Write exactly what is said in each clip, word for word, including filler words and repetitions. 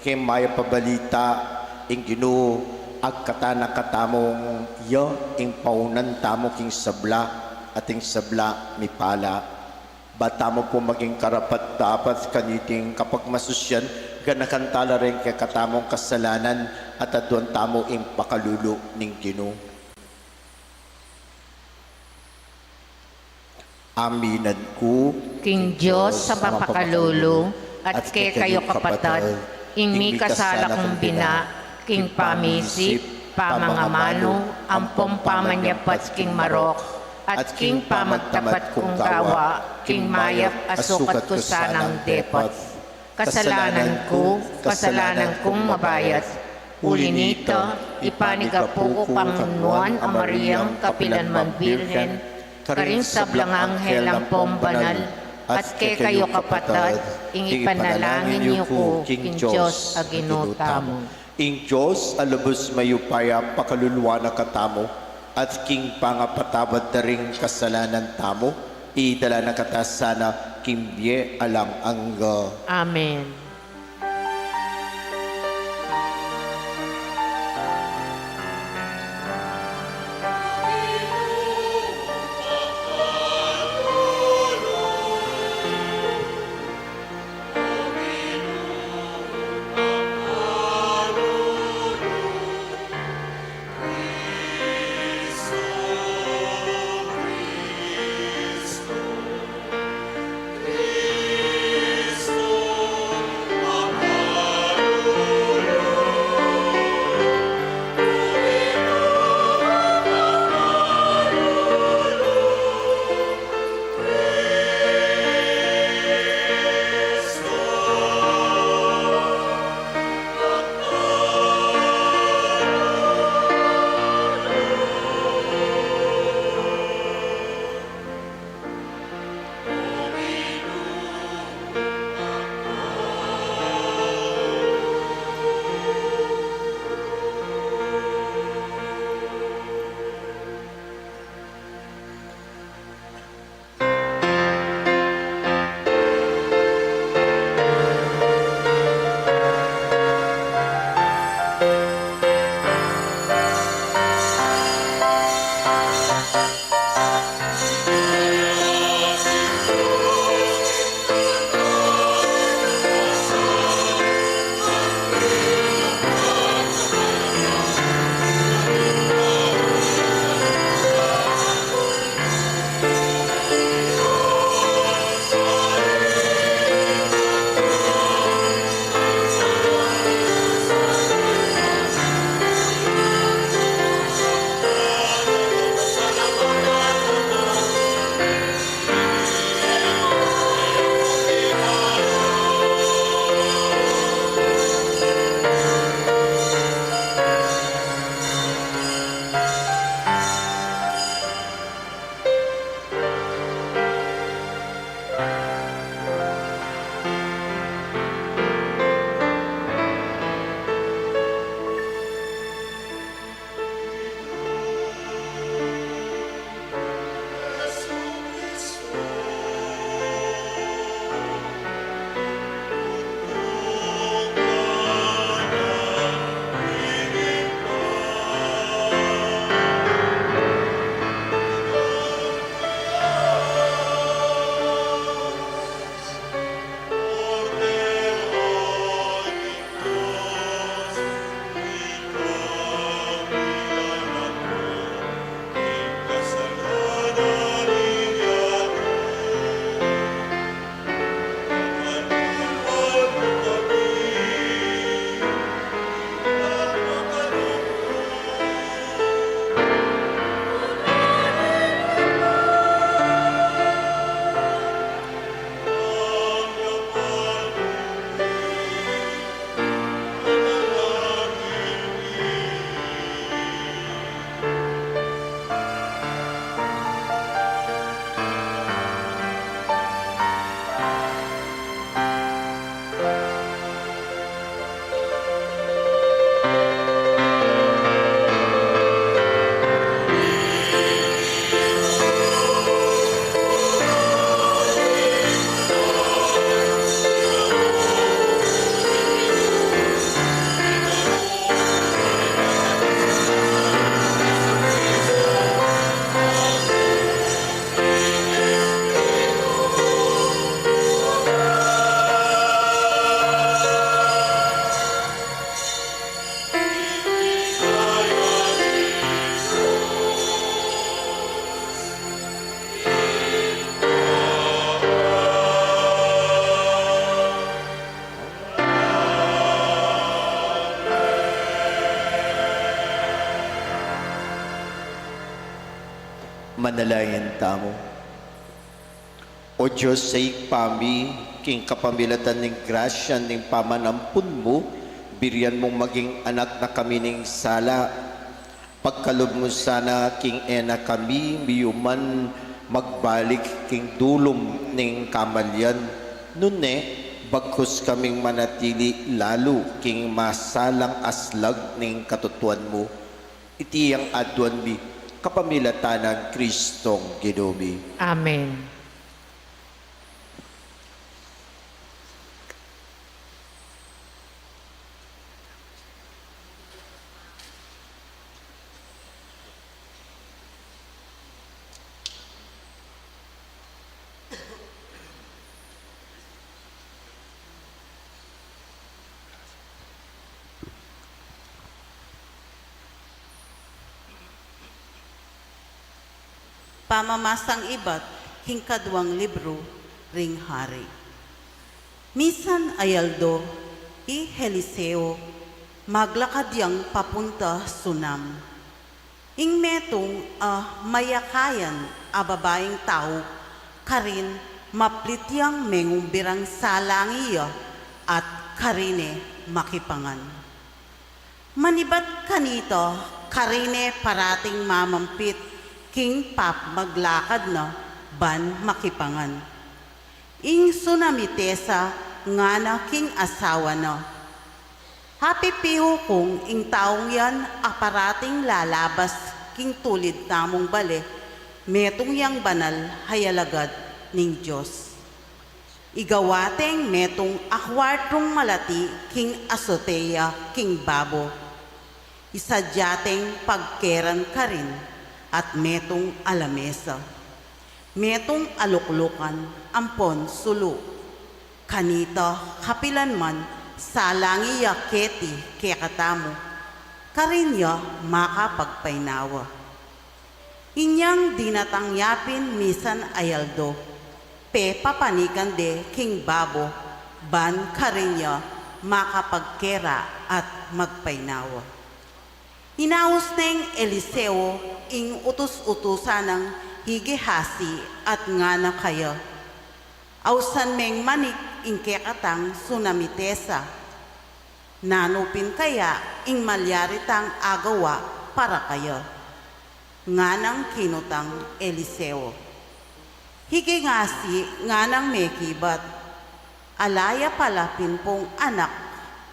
King mayap a balita, ing Ginu agkatan na katamung iya ing paunan tamu king sabla, at ing sabla mipala. Ba tamu pu maging karapat-dapat kaniting kapagmasusyan, ganakan tala ring kekatamung kasalanan, at aduan tamu ing pakalulu ning Ginu. Aminan ku king Dios a mapakalulu, at kekayu kapatad, ing mikasala kung bina, king pamisip, pamangamanu, ampong pamanyapat king marok, at king pamagtapat kung gawa, king mayap a sukat ku sanang depat. Kasalanan ku, kasalanan kung mabayat. Uli nita, ipanigapu ku kang Nuan a Mariang kapilan man Birhen, karing sablang anghel ampong banal, at kekayu kapatad, ing ipanalangin yu ku king Dios a Ginu tamu. Ing Dios a lubus mayupaya pakaluluan na katamu, at king pangapatawad da ring kasalanan tamu, idala na kata sana king bie alang angga. Amen. Manalangin tamu. O Dios, Ibpa mi, king kapamilatan ning grasya ning pamanampun mu, birian mung maging anak na kami ning sala. Pagkalub mu sana king e na kami miyuman magbalik king dulum ning kamalian, nune bagkus kaming manatili lalu king masalang aslag ning katutuan mu. Iti ing aduan mi kapamilatan nang Kristong Ginu mi. Amen. Pamamasang ibat king kaduang libru ring Hari. Misan a aldo, i Eliseo maglakad yang papunta Sunam. Ing metung a mayakayan a babaing tau karin maplit yang mengumbirang salangi ya at karine makipangan. Manibat kanita, karine parating mamampit king pamaglakad na ban makipangan. Ing Sunamitesa ngana king asawa na, "Apipiu kung ing taung yan a parating lalabas king tulid tamung bale, metung yang banal a alagad ning Dios. Igawa teng metung a kuartung malati king azotea king babo. Isadya teng pagkeran karin at metung a lamesa, metung a luklukan ampon sulu. Kanita kapilan man salangi ya keti kekatamu, karin ya makapagpainawa." Inyang dinatang ya pin misan a aldo, pepapanikan de king babo, ban karin ya makapagkera at magpainawa. Inaus neng Eliseo ing utus-utusan nang i Gehazi at ngana kaya, "Ausan meng manik ing kekatang Sunamitesa. Nanu pin kaya ing malyari tang agawa para kaya?" Nganang kinutang Eliseo. I Gehazi nganang mekibat, "Ala ya pala pin pung anak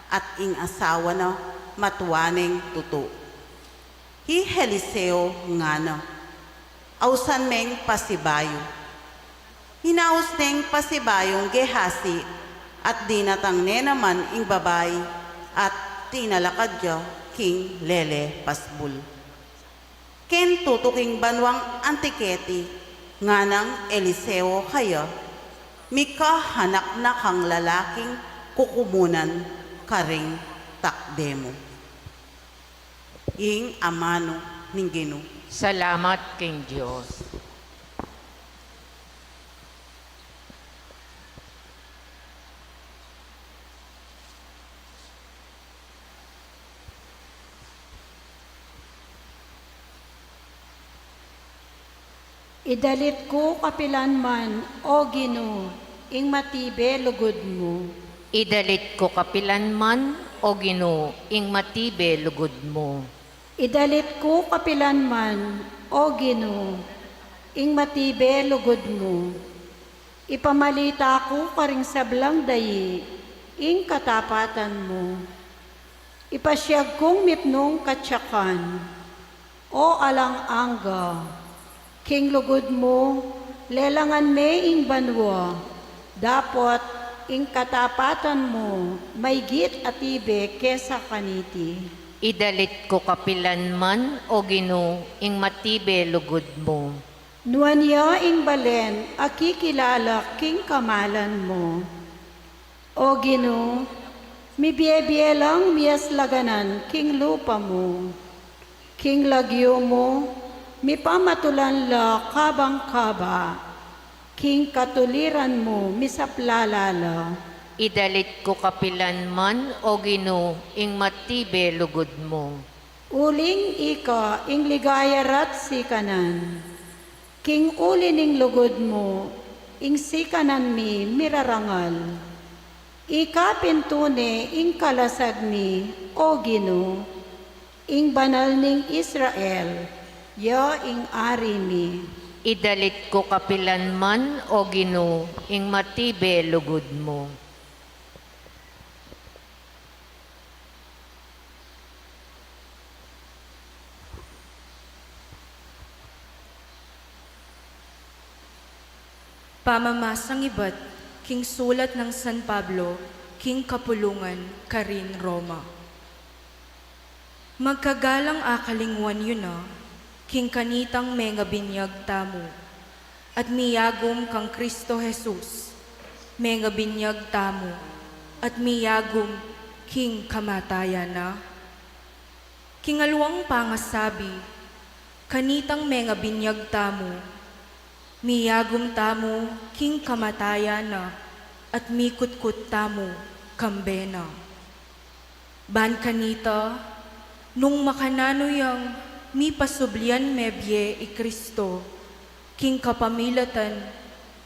at ing asawa na matua neng tutu." I Eliseo ngana, "Ausan meng pasibayu." Inaus neng pasibayung Gehazi at dinatang ne naman ing babai at tinalakad ya king lele pasbul. Ken tutu king banuang Anti-Gedi, nganang Eliseo kaya, "Mikahanak na kang lalaking kukumunan karing takde mu." Ing amanu ning Ginu. Salamat king Dios. Idalit ku kapilan man, O Ginu, ing matibe lugud mu. Idalit ku kapilan man, O Ginu, ing matibe lugud mu. Idalit ku kapilan man, O Ginu, ing matibe lugud mu. Ipamalita ku karing sablang dayi ing katapatan mu. Ipasiag kung mitmung katyakan, O alang angga. King lugud mu, lelangan me ing banua, dapot ing katapatan mu maygit atibe kesa kaniti. Idalit ku kapilan man, O Ginu, ing matibe lugud mu. Nuan ya ing balen a kikilala king kamalan mu. O Ginu, mibie-bie lang miyaslaganan king lupa mu. King lagyu mu, mipamatulan la kabang kaba. King katuliran mu, misaplala la. Idalit ku kapilan man, O Ginu, ing matibe lugud mu. Uling ika ing ligaya rat sikanan. King uli ning lugud mu, ing sikanan mi mirarangal. Ika pin tune ing kalasag mi, O Ginu, ing Banal ning Israel, ya ing Ari mi. Idalit ku kapilan man, O Ginu, ing matibe lugud mu. Pamamasang ibat king sulat nang San Pablo king kapulungan karin Roma. Magkagalang akalingwan yu na king kanitang mengabinyag tamu, at miyagum kang Kristo Jesus, mengabinyag tamu, at miyagum king kamatayan na. King aliwang pangasabi, kanitang mengabinyag tamu, miyagum tamu king kamatayan na, at mikutkut tamu kambe na. Ban kanita, nung makananu yang mipasublian mebie i Kristo, king kapamilatan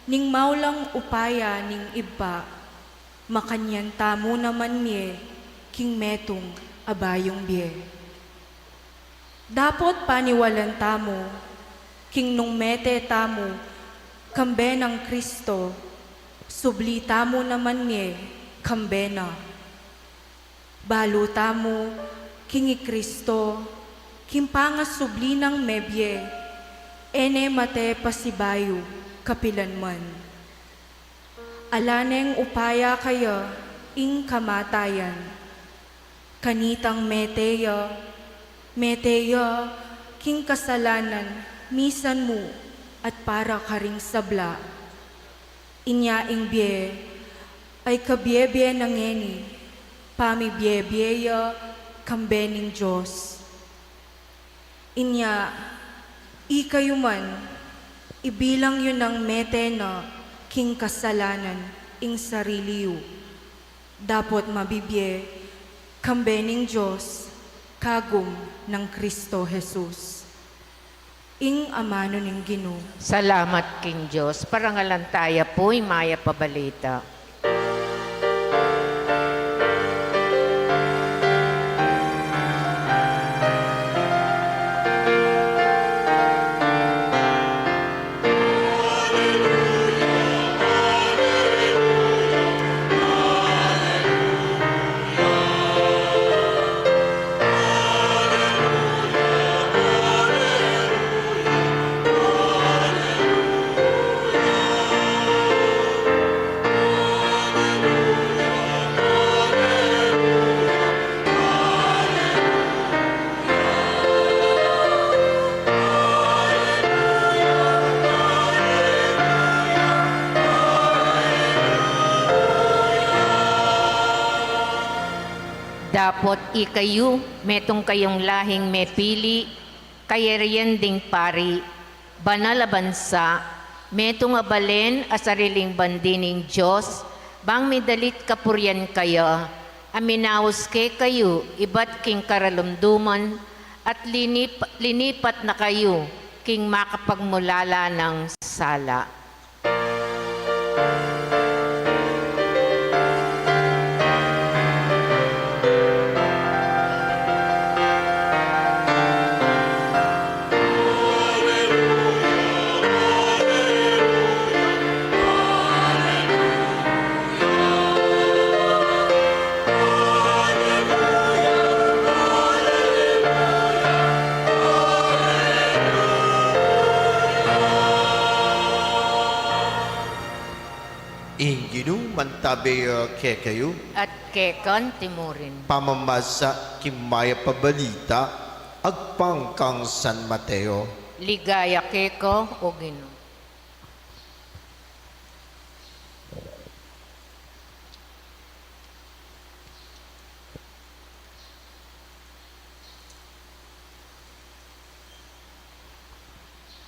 ning maulang upaya ning Ibpa, makanyan tamu naman mie king metung a bayung bie. Dapot paniwalan tamu, king nung mete tamu kambe nang Kristo, subli tamu naman mie kambe na. Balu tamu king i Kristo, king pangasubli nang mebie, e ne mate pasibayu kapilan man. Ala neng upaya kaya ing kamatayan. Kanitang mete ya, mete ya king kasalanan misan mu at para karing sabla. Inya ing bie ay kabiebie na ngeni, pamibiebie ya kambe ning Dios. Inya, ikayu man, ibilang yu nang mete na king kasalanan ing sarili yu, dapot mabibie kambe ning Dios kagum nang Kristo Jesus. Ing amanu ning Ginu. Salamat king Dios. Parangalan taya pu ing mayap a balita. Dapot ikayu, metung kayung lahing mepili, kayarian ding pari, banal a bansa, metung a balen a sariling bandi ning Dios, bang midalit kapurian kaya, a minaus kekayu ibat king karalumduman, at linip-, linipat na kayu king makapagmulala nang sala. Ing Ginu mantabe ya kekayu. At keka mu rin. Pamamasa king mayap a balita agpang kang San Mateo. Ligaya keka, O Ginu.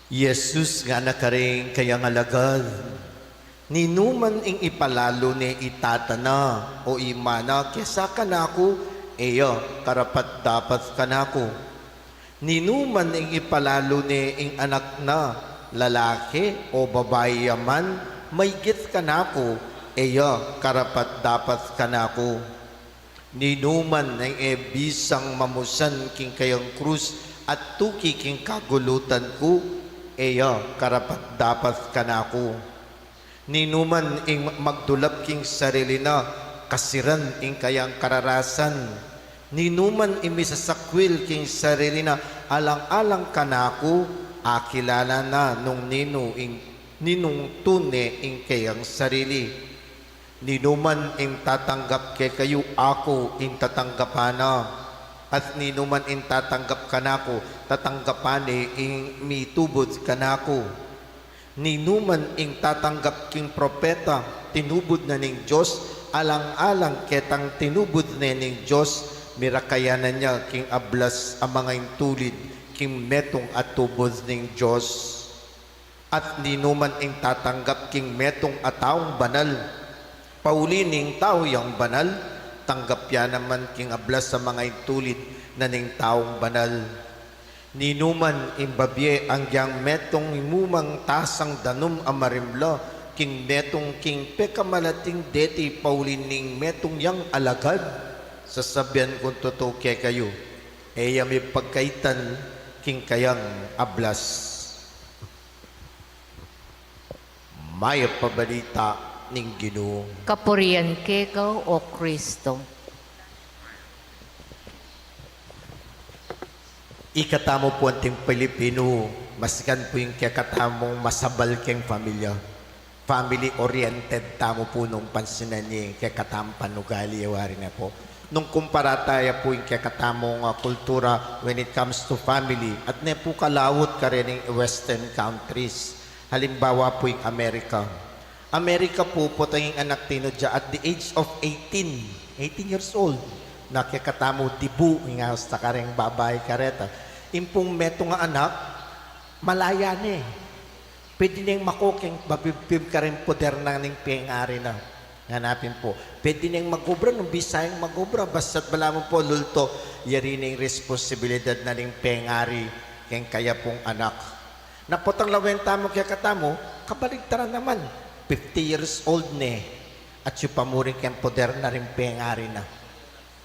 Jesus ngana karing kayang alagad, "Ninuman ing ipalalu ne i tata na o i ina na kesa kanaku, e ya karapat-dapat kanaku. Ninuman ing ipalalu ne ing anak na lalaki o babai ya man, maygit kanaku, e ya karapat-dapat kanaku. Ninuman ing e bisang mamusan king kayang krus at tuki king kagulutan ku, e ya karapat-dapat kanaku. Ninuman ing magdulap king sarili na, kasiran ing kayang kararasan. Ninuman ing misasakwil king sarili na, alang-alang kanaku, akilala na nung ninu ing, ninung tune ing kayang sarili. Ninuman ing tatanggap kekayu, aku ing tatanggapan na. At ninuman ing tatanggap kanaku, tatanggapan ne ing mitubud kanaku. Ninuman ing tatanggap king propeta, tinubud na ning Dios, alang-alang ketang tinubud ne ning Dios, mirakayanan ya king ablas a mangaintulid king metung a tubud ning Dios. At ninuman ing tatanggap king metung a taung banal, pauli ning tau yang banal, tanggap ya naman king ablas a mangaintulid na ning taung banal. Ninuman ing babie anggiyang metung imumang tasang danum a marimla king metung king pekamalating deti pauli ning metung yang alagad, sasabian kung tutu kekayu, e ya mipagkaitan king kayang ablas. Mayap a balita ning Ginu. Kapurian keka, O Kristo. Ikatamu pu anting Pilipinu, masikan pu ing kekatamung masabal keng pamilya. Family oriented tamu pu nung pansinan ye ing kekatamung panugali, wari ne pu. Nung kumpara taya pu ing kekatamung, ah, kultura when it comes to family, at ne pu kalaut karening Western countries. Halimbawa pu ing Amerika. Amerika pu, potang ing anak tinu dia at the age of eighteen, eighteen years old, na kekatamu dibu, ing austa kareng babai kareta. Ing pung metung a anak, malaya ne. Pwede neng mako keng babibib kareng poder na ning pengari na. Nganapin pu, pwede neng magobra nung bisa yang magobra, basta't balamu pu lulto, yari ne ing responsibilidad na ning pengari keng kaya pung anak. Na potang lawen tamu kekatamu, kabaligtaran naman, fifty years old ne, at yu pa mu rin keng poder na ring pengari na.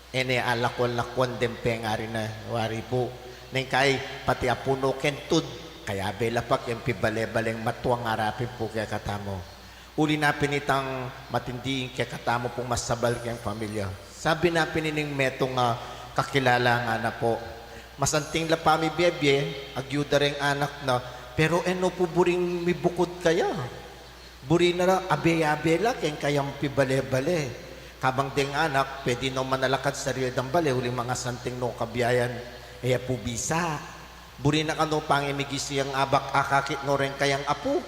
E ne alakwan-lakwan deng pengari na, wari pu. Neng kai, pati apu no keng tud, kayabe la pa keng pibale-baleng matuang arapin pu kekatamu. Uli na pin itang matindi ing kekatamu pung masabal keng pamilya. Sabi na pin ining metung a kakilala, ngana pu, masanting la pa mibie-bie, agyuda reng anak na, pero e no pu buring mibukud kaya. Buri na la abe-abe la keng kayang pibale-bale. Kabang deng anak, pwede no manalakad sarili dang bale, uling mangasanting no kabiayan, e ya pu bisa. Buri na kanu pangimigis yang abak akakit no reng kayang apu.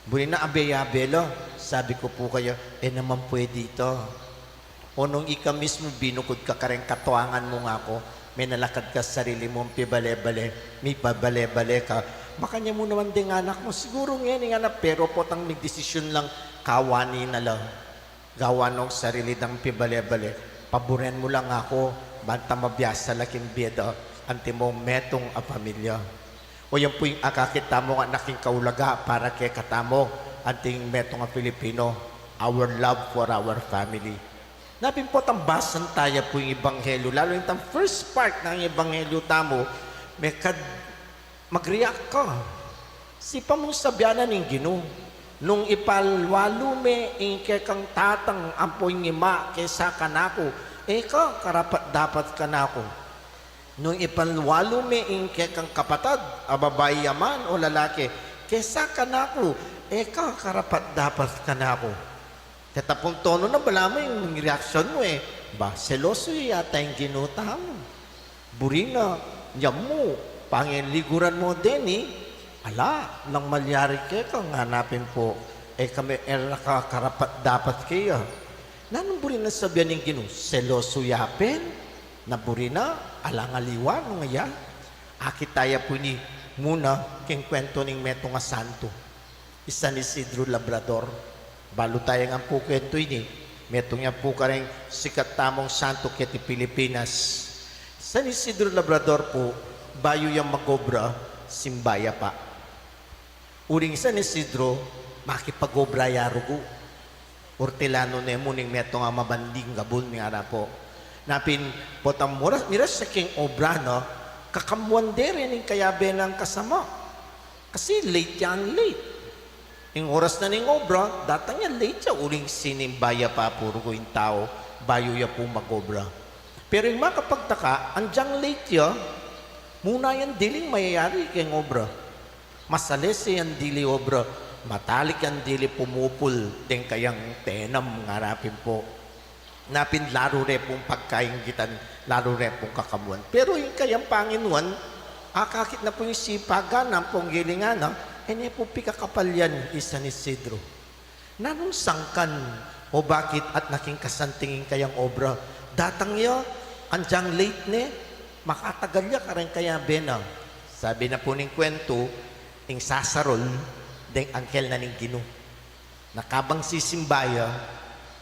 Buri na abe-abe la. Sabi ku pu kaya, e naman pwede ita. O nung ika mismu binukud ka kareng katuangan mu, ngaku, menalakad ka sarili mung pibale-bale, mipabale-bale ka. Makanyan mu naman deng anak mu, siguru ngeni ngana, pero potang migdesisyun lang, kawani na la. Gawan nong sarili dang pibale-bale, paburen mu lang aku, banta mabiasa la king bie da, antimong metung a pamilya. O yan pu ing akakit tamung anak ing kaulaga para kekatamu, anting metung a Pilipino, our love for our family. Napin pu tambasan taya pu ing Ebanghelyo, lalu itang first part nang Ebanghelyo tamu, mekad mag-react ka. Sipa mung sabian na ning Ginu, nung ipalwalu me ing kekang tatang ampo ing ima kesa kanaku, e ka karapat-dapat kanaku. Nung ipalwalu me ing kekang kapatad, a babai ya man o lalaki, kesa kanaku, e ka karapat-dapat kanaku. Keta pung tono na, balamu ing reaksyon mu e, ba, seloso ya yata ing Ginu tamu. Buri na, nyam mu, pangeliguran mu deni, ala, nang malyari keka, ngana pin pu, e ka me, e ka karapat-dapat keya. Nanung buri na sabian ning Ginu, seloso ya pin, na buri na, alang aliwa nung aya. Akit taya pu ini muna keng kwentu ning metung a santu, i San Isidro Labrador. Balu taya ngan pu kwentu ini, metung ya pu kareng sikat tamung santu keti Pilipinas. San Isidro Labrador pu, bayu yang mag-obra, simba ya pa. Uling San Isidro, makipag-obra ya rugu. Ortilanu ne mu ning metung a mabanding gabun, ngara pu. Napin, potang muras, miras ya king obra na, kakamuan de rin ing kayabe nang kasama. Kasi late yang late. Ing oras na ning obra, datang ya late ya, uling sinimba ya pa pu rugu ing tau, bayu ya pu mag-obra. Pero ing makapagtaka, anjang late ya, muna yang diling mayayari king obra. Masalese yang dili obra, matalik yang dili pumupul deng kayang tenam, ngara pin pu. Napin laru re pung pagkainggitan, laru re pung kakamuan. Pero ing kayang panginuan, akakit na pu ing sipagan, ampong gilingan na, e ne pu pikakapal yan i San Isidro. Nanung sangkan o bakit at naking kasanting ing kayang obra? Datang ya, anjang late ne, makatagal ya kareng kayabe na. Sabi na pu ning kwentu, ing sasarul deng anghel na ning Ginu. Na kabang sisimba ya,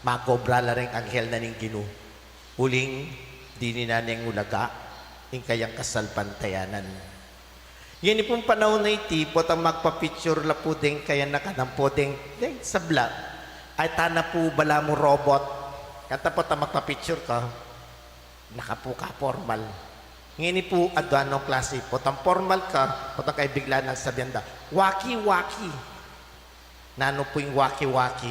mag-obra la reng anghel na ning Ginu. Uling, dininan neng ulaga ing kayang kasalpantayanan. Ngeni pung panaun a iti, potang magpa-picture la pu deng kayanakan ampo deng, deng sabla. Ay, tana pu balamu robot. Kanta potang magpa-picture ka, naka pu ka formal. Ngeni pu, adua nung klasi, potang formal ka, potang kaya bigla nang sabian da, "Waki-waki." Nanu pu ing waki-waki?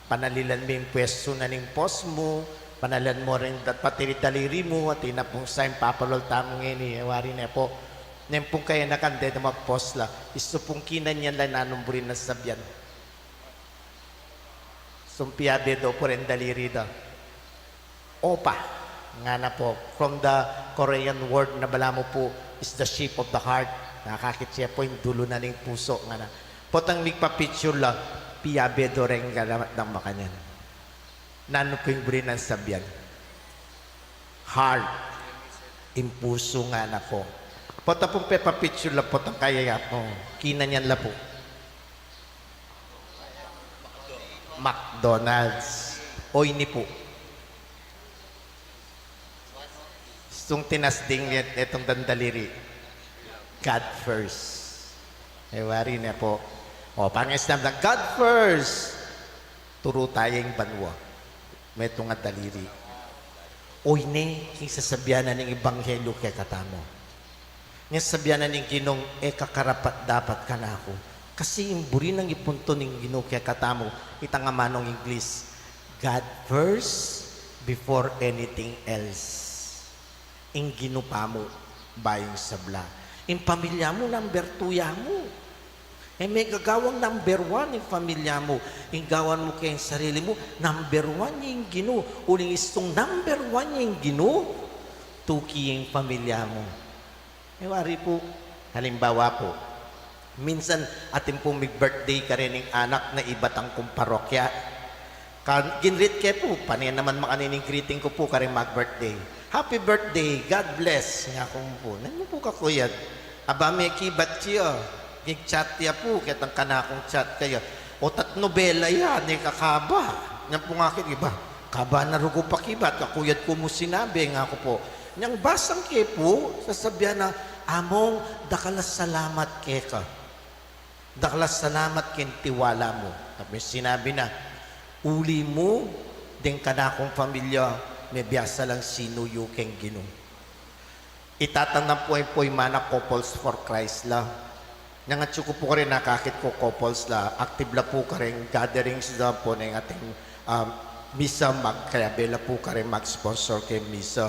Panalilan mu ing pwestu na ning pos mu, panalilan mu rin dat pati ring daliri mu, at ina pung sign, papalol tamu ngeni, e wari ne pu. Neng pung kayanakan dede magpos la, isu pung kinanian la, nanung buri nang sabian? Sumpiabe do pu reng daliri da. Opa, ngana pu, from the Korean word na balamu pu is the shape of the heart. Nakakit ye pu ing dulu na ning pusu, ngana. Potang migpa-picture la, piabe do reng alamat nang makanyan. Nanu pu ing buri nang sabian? Heart, ing pusu, ngana pu. Potang pung pepa-picture la, potang kaya ya pu, kinanian la pu. McDonald's. O ini pu. Sung tinasding net, netung dandaliri. God first. E wari ne pu. O, pangesnam na, God first. Turu taya ing banua. Metung a daliri. O ini, king sasabian na ning ebanghelyu kekatamu. Nya sabian na ning Ginung e ka karapat-dapat kanaku. Kasi ing buri nang ipuntu ning Ginu kekatamu, itang amanung Inglis, God first before anything else. Ing Ginu pamu, bayu ing sabla. Ing pamilya mu, number two ya mu. E me gagawang number one ing pamilya mu. Ing gawan mu keng sarili mu, number one ya ing Ginu. Uling istung number one ya ing Ginu, tuki ing pamilya mu. E wari pu, halimbawa pu, minsan atin pung mig-birthday karin ing anak na ibat angkung parokya. Kan, ginrit ke pu, pane naman makanini ing greeting ku pu karing mag-birthday. "Happy birthday, God bless," ngaku pu. Nanu pu kakuyad? Aba, mekibat ya. Mig-chat ya pu, ketang kanakung chat kaya. Otat nobela ya, ne kakaba. Nyan pu ngakit, iba. Kaba na rugu pakibat, kakuyad ku mu sinabi, ngaku pu. Nyang basang ke pu, sasabian na, "Among, dakal a salamat keka. Dakal a salamat keng tiwala mu." Tapos sinabi na, "Uli mu, deng kanakung pamilya, mebiasa lang sinuyu keng Ginu." Itatanam pu ing poiman a Couples for Christ la. Nyang atyu ku pu karin, nakakit ku couples la, active la pu karing gatherings da pu neng ating, um, misa, magkayabe la pu karing mag-sponsor keng misa.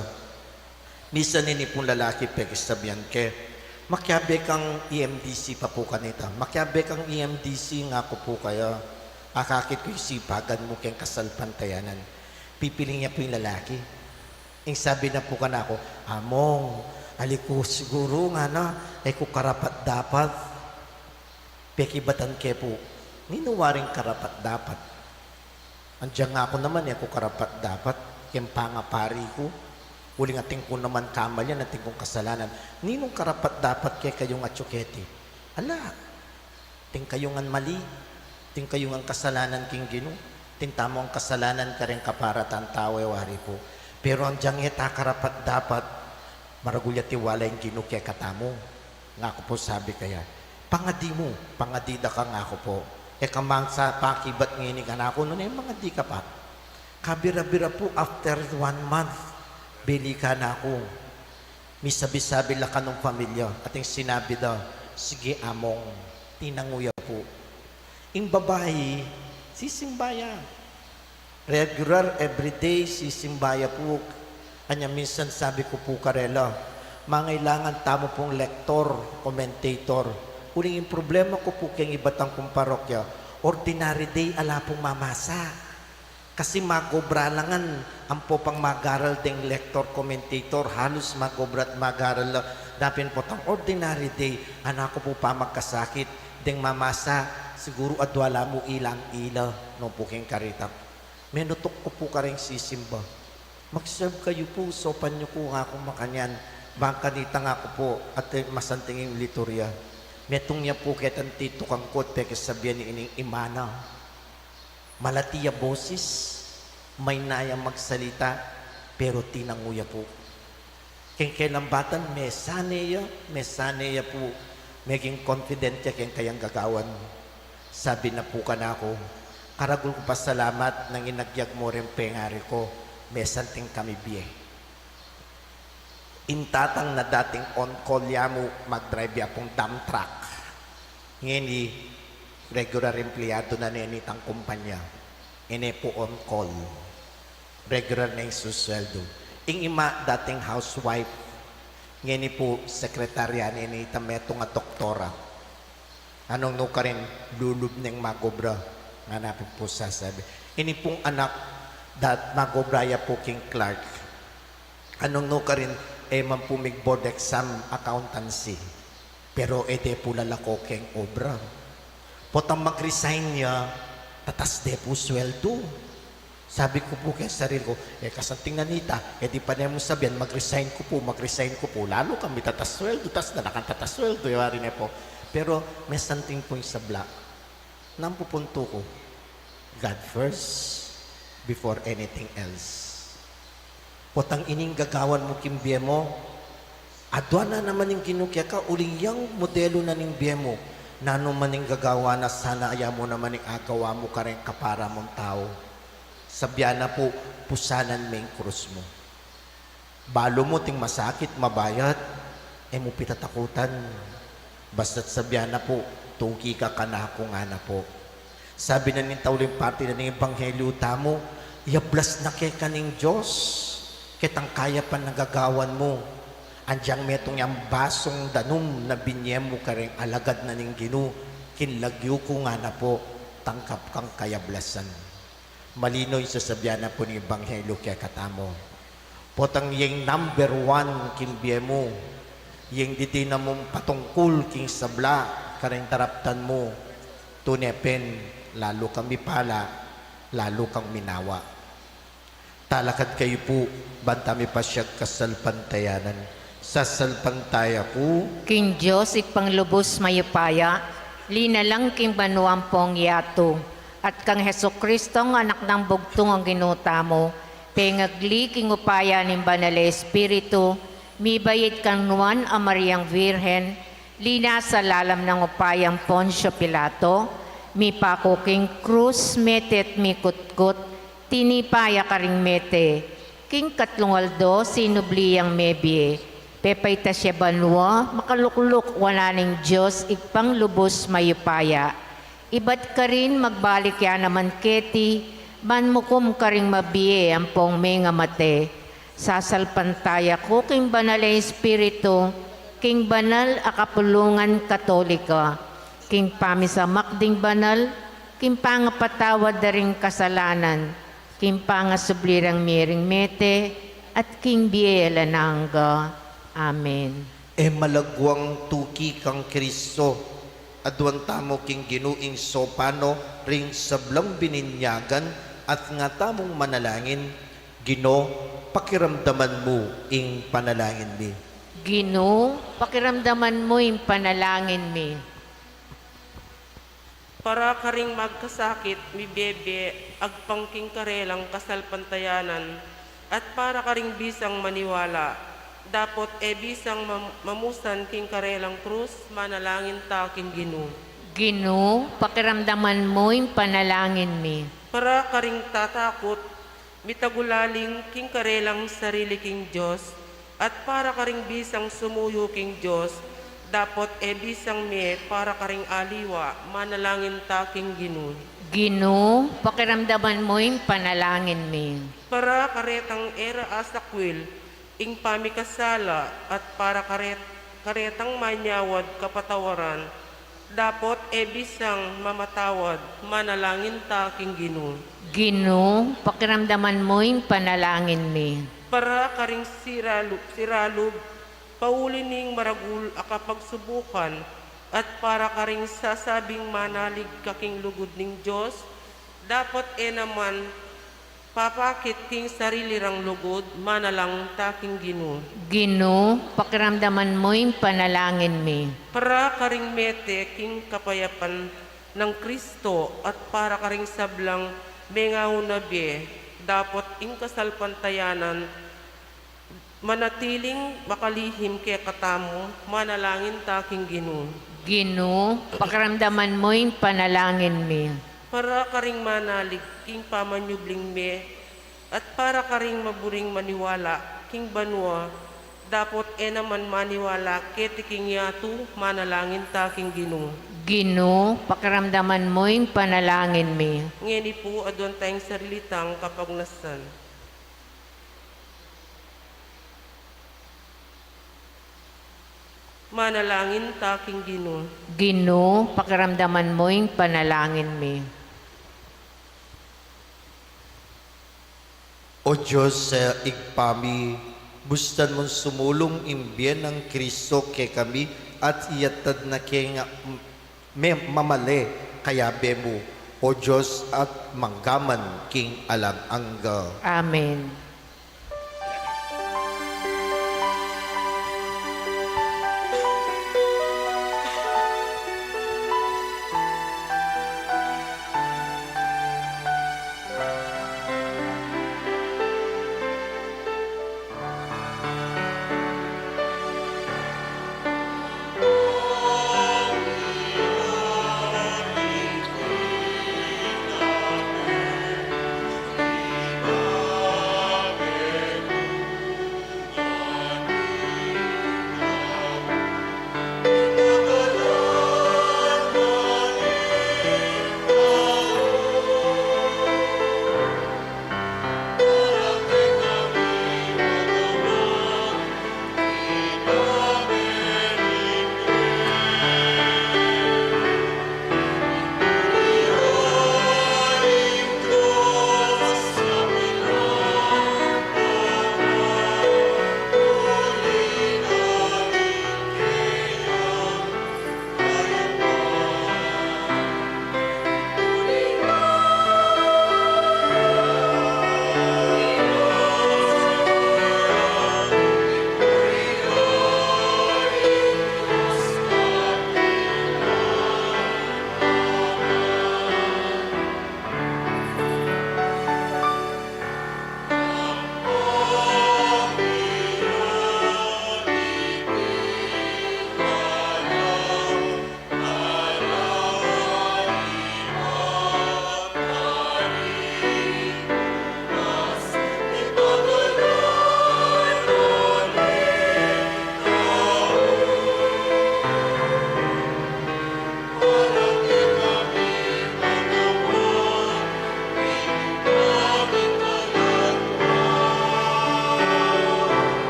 Misa nini pung lalaki, pekisabian ke, "Makiabe kang E M D C pa pu kanita." "Makiabe kang E M D C," ngaku pu kaya, "akakit ku ing sipagan mu keng kasalpantayanan." Pipiling ya pu ing lalaki. Ing sabi na pu kanaku, "Among, ali ku siguru," ngana, "e ku karapat-dapat." Pekibatan ke pu, "Ninu waring karapat-dapat?" Anjang aku naman, e ku karapat-dapat keng pangapari ku. Uling atin ku naman kamalian, atin kung kasalanan. Ninung karapat-dapat kekayung atyu keti? Ala. Atin kayu ngan mali, atin kayu ngan kasalanan king Ginu, atin tamu ngan kasalanan karing kapara tang tau, e wari pu. Pero anjang e ta karapat-dapat, maragul ya tiwala ing Ginu kekatamu. Ngaku pu sabi kaya, Pangadi mu, pangadi da ka, ngaku pu. E ka mang sa pakibat ngeni kanaku, nune mangadi ka pa? Kabira-bira pu, after one month, beli kanaku. Misabi-sabi la kanung pamilya, ating sinabi da, "Sige, Among, tinangu ya pu." Ing babai, sisimba ya. Regular, everyday, sisimba ya pu. Anya minsan sabi ku pu karela, "Mangailangan tamu pung lector, commentator. Uling ing problema ku pu keng ibat kung parokya, ordinary day ala pung mamasa. Kasi magobra la ngan, ampo pang magaral deng lector, commentator, halus magobra at magaral la. Dapin potang ordinary day, anak ku pu pa magkasakit, deng mamasa, siguru adwa la mu ilang ila, no pu keng karita." Menutuk ku pu kareng sisimba. "Mag-serve kayu pu, saupan yu ku," ngaku makanyan. "Bang kanita," ngaku pu, "at, e, masanting ing liturya." Metung ya pu ketang titukan ku, pekisabyan ne ining ima na. Malati ya bosis, mayna ya magsalita, pero tinangu ya pu. Keng kelambatan, mesane ya, mesane ya pu, meging confident ya keng kayang gagawan. Sabi na pu kanaku, "Karagul ku pasalamat nang inagyag mu reng pengari ku, mesanting kami bie." Ing tatang na dating on call ya mu, mag-drive ya pung dump truck. Ngeni, regular empleyado na ne nitang kumpanya. E ne pu on call. Regular ne ing susweldo. Ing ima dating housewife. Ngeni pu sekretarya ne nita, metung a doktora. Anung nu karin, lulub neng magobra, ngana pin pu sasabi. Ini pung anak, dat magobra ya pu king clerk. Anung nu karin, e man pu mig-board exam accountancy. Pero e de pu lalako keng obra. Potang mag-resign ya, tatas de pu sweldo. Sabi ku pu keng sarili ku, "E, kasanting na nita, e di pa ne mu sabian, mag-resign ku pu, mag-resign ku pu, lalu kang mitatas sweldo, tas na kang tatas sweldo," e wari ne pu. Pero mesanting pu ing sabla. Nanu pu ing puntu ku? God first before anything else. Potang ining gagawan mu king bie mu, adwa na naman ing Ginu keka, uling yang modelu na ning bie mu. Nanu man ing gagawan na, sana aya mu naman ing agawa mu kareng kapara mung tau. Sabian na pu, pusanan me ing krus mu. Balu mu ting masakit, mabayat, e mu pitatakutan. Basta't sabian na pu, "Tuki ka kanaku," ngana pu. Sabi na ning tauling parti na ning ebanghelyu tamu, "Yablas na keka ning Dios ketang kayapan a gagawan mu. Agyang metung yang basung danum na binie mu kareng alagad na ning Ginu, king lagyu ku," ngana pu, "tanggap kang kayablasan." Malino ing sasabian na pu ning ebanghelyu kekatamu. Potang yeng number one king bie mu, yeng didinan mung patungkul king sabla kareng daraptan mu, tune pin lalu kang mipala, lalu kang minawa. Talakad kayu pu, ban tamu pasiag kasalpantayanan. Sasalpantaya ku king Dios Ibpang lubus mayupaya, linalang king banua ampong yatu, at kang Jesucristong Anak nang bugtung a Ginu tamu, pengagli king upaya ning Banal a Espiritu, mibayit kang Nuan a Mariang Virgen, linasa lalam nang upayang Poncio Pilato, mipaku king krus, mete at mikutkut, tinipa ya karing mete, king katlung aldo sinubli yang mebie, pepaitas ya banua, makalukluk wanan ning Dios Ibpang lubus mayupaya. Ibat karin magbalik ya naman keti, ban mukum karing mabie ampong mengamate. Sasalpantaya ku king Banal a Espiritu, king banal a kapulungan Katolika, king pamisamak ding banal, king pangapatawad da ring kasalanan, king pangasubli rang miring mete, at king bie alang angga. Amen. E malagwang tuki kang Kristo, aduan tamu king Ginu ing sopan no ring sablang bininyagan, at nga tamung manalangin, Ginu, pakiramdaman mu ing panalangin mi. Ginu, pakiramdaman mu ing panalangin mi. Para karing magkasakit, mibebie, agpang king karelang kasalpantayanan, at para karing bisang maniwala, dapot e bisang mam-, mamusan king karelang krus, manalangin ta king Ginu. Ginu, pakiramdaman mu ing panalangin mi. Para karing tatakut, mitagulaling king karelang sarili king Dios, at para karing bisang sumuyu king Dios, dapot e bisang mie para karing aliwa, manalangin ta king Ginu. Ginu, pakiramdaman mu ing panalangin mi. Para karetang e ra asakwil ing pamikasala, at para karet-, karetang manyawad kapatawaran, dapot e bisang mamatawad, manalangin ta king Ginu. Ginu, pakiramdaman mu ing panalangin mi. Para karing siralu-, siralub, pauli ning maragul a kapagsubukan, at para karing sasabing manalig ka king lugud ning Dios, dapot e naman papakit king sarili rang lugud, manalangin ta king Ginu. Ginu, pakiramdaman mu ing panalangin mi. Para karing mete king kapayapan nang Kristo, at para karing sablang mengauna bie, dapot ing kasalpantayanan manatiling makalihim kekatamu, manalangin ta king Ginu. Ginu, pakiramdaman mu ing panalangin mi. Para karing manalig king pamanyubling mie, at para karing maburing maniwala king banua, dapot e naman maniwala keti king yatu, manalangin ta king Ginu. Ginu, pakiramdaman mu ing panalangin mi. Ngeni pu, aduan tayang sarili tang kapagnasan. Manalangin ta king Ginu. Ginu, pakiramdaman mu ing panalangin mi. O Dios, sa Ibpa mi, bustan mung sumulung ing bie nang Kristo kekami at iyatad na ke king me-, mamale kayabe mu, O Dios, at manggaman king alang angga. Amen.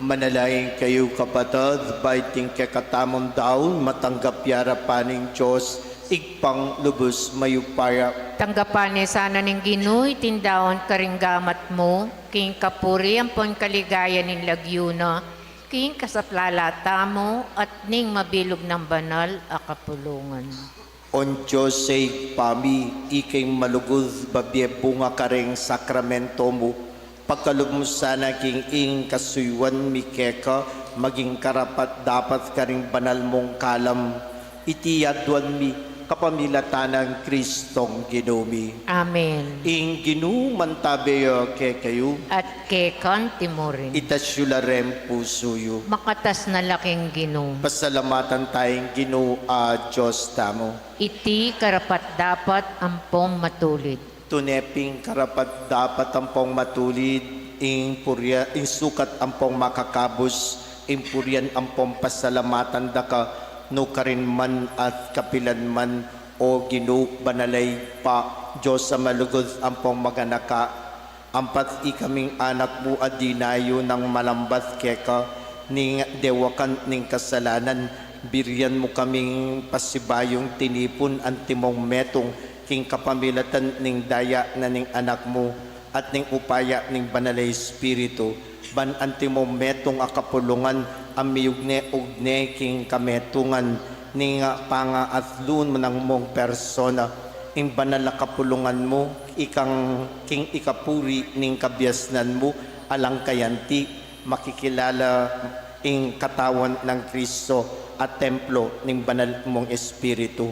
Manalangin kayu, kapatad, ba iting kekatamung daun matanggap ya arapan ning Dios, Ibpang lubus mayupaya. Tanggapan ne sana ning Ginu iting daun karing gamat mu, king kapurian ampon kaligayan ning lagyu na, king kasaplalan tamu at ning mabilug nang banal a kapulungan. O Dios a Ibpa mi, ika ing malugud, bibie bunga karing sakramento mu, pagkalub mu sana king ing kasuyuan mi keka, maging karapat-dapat karing banal mung kalam. Iti aduan mi kapamilatan nang Kristong Ginu mi. Amen. Ing Ginu mantabe ya kekayu. At keka naman murin. Itas yu la ring pusu yu. Makatas na la king Ginu. Pasalamatan taya ing Ginu a Dios tamu. Iti karapat-dapat ampong matulid. Tune pin karapat-dapat ampong matulid, ing puria-, ing sukat ampong makakabus, ing purian ampong pasalamatan da ka, nukarin man at kapilan man, O Ginu, banal a Ibpa, Dios a malugud ampong maganaka, ampat ikaming anak mu a dinayu nang malambat keka, ning dewakan ning kasalanan, birian mu kaming pasibayung tinipun antimong metung, king kapamilatan ning daya na ning Anak mu at ning upaya ning Banal a Espiritu, ban antimong metung a kapulungan a miugne-ugne king kametungan ning pangaatlu nang mung persona, ing banal a kapulungan mu, ikang king ikapuri ning kabiasnan mu, alang kayanti, makikilala ing katawan nang Kristo a templo ning Banal mung Espiritu.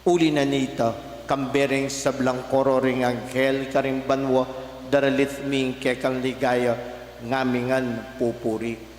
Uli na nita, kambe ring sablang koro ring anghel karing banua, daralit mi ing kekang ligaya, ngamingan pupuri.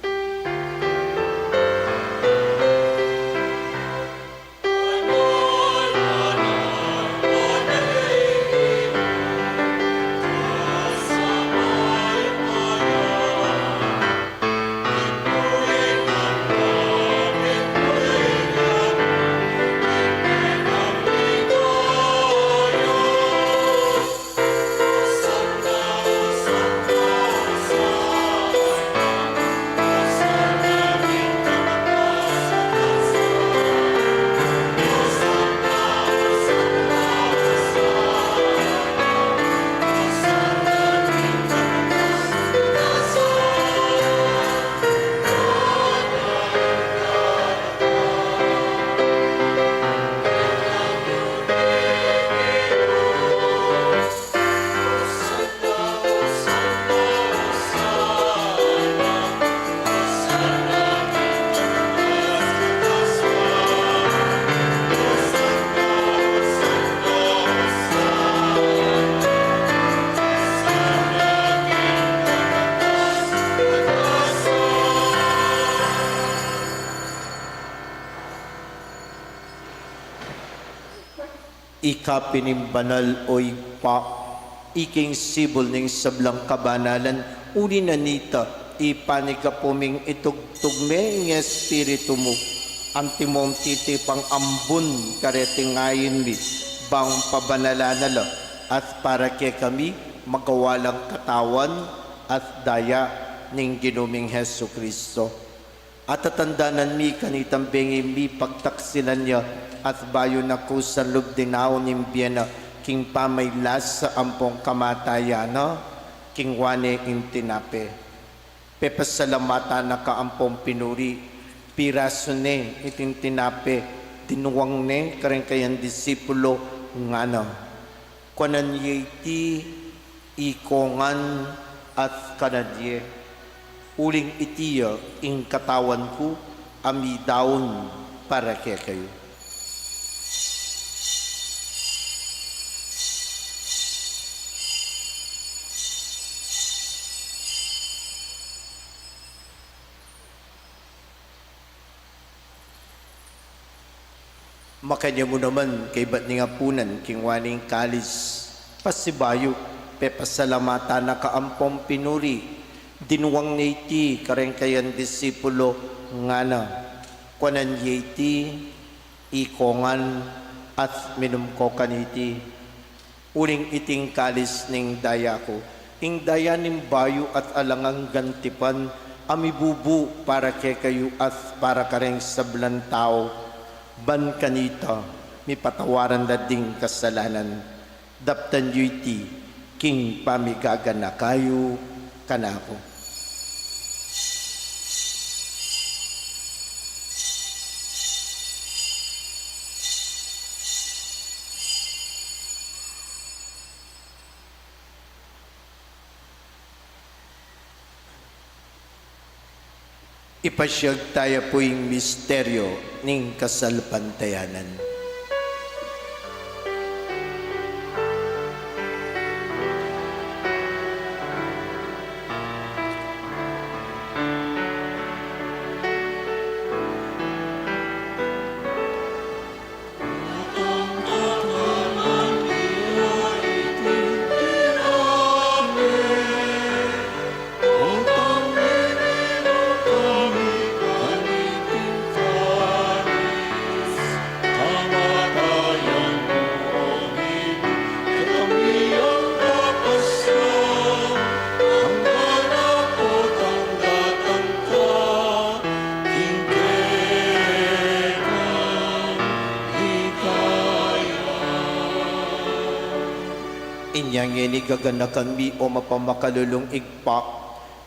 Ika pin ing banal, o Ibpa, ika ing sibul ning sablang kabanalan, uli na nita, ipanyawad ming itugtug me ing Espiritu mu, antimong titipang ambun kareting ain mi, bang pabanalan na la, at para kekami, magawa lang katawan at daya ning Ginu ming Jesucristo. At tatandanan mi kanitang bengi mi pagtaksilan ya, at bayu na ku sa lub dinaun ing bie na, king pamaylasa ampong kamatayan na, kinua ne ing tinape. Pepasalamatan na ka ampong pinuri, pirasu ne iting tinape, dinuang ne karing kayang disipulo, ngana. Kuanan ye iti, ikongan at kanan ye. Uling iti ya ing katawan ku a midaun para kekayu. Makanyan mu naman kaybat ning apunan, kinua ne ing kalis, pasibayu, pepasalamatan na ka ampong pinuri, dinuang ne iti karing kayang disipulo, ngana. Kuanan ye iti, ikongan at minum ko kaniti. Uling iti ing kalis ning daya ku, ing daya ning bayu at alang anggang tipan, a mibubu para kekayu at para kareng sablang tau, ban kanita mipatawaran la ding kasalanan. Daptan yu iti king pamigaganaka yu kanaku. Ipasiag taya pu ing misteryo ning kasalpantayanan. Inya ngeni gaganakan mi, o mapamakalulung Ibpa,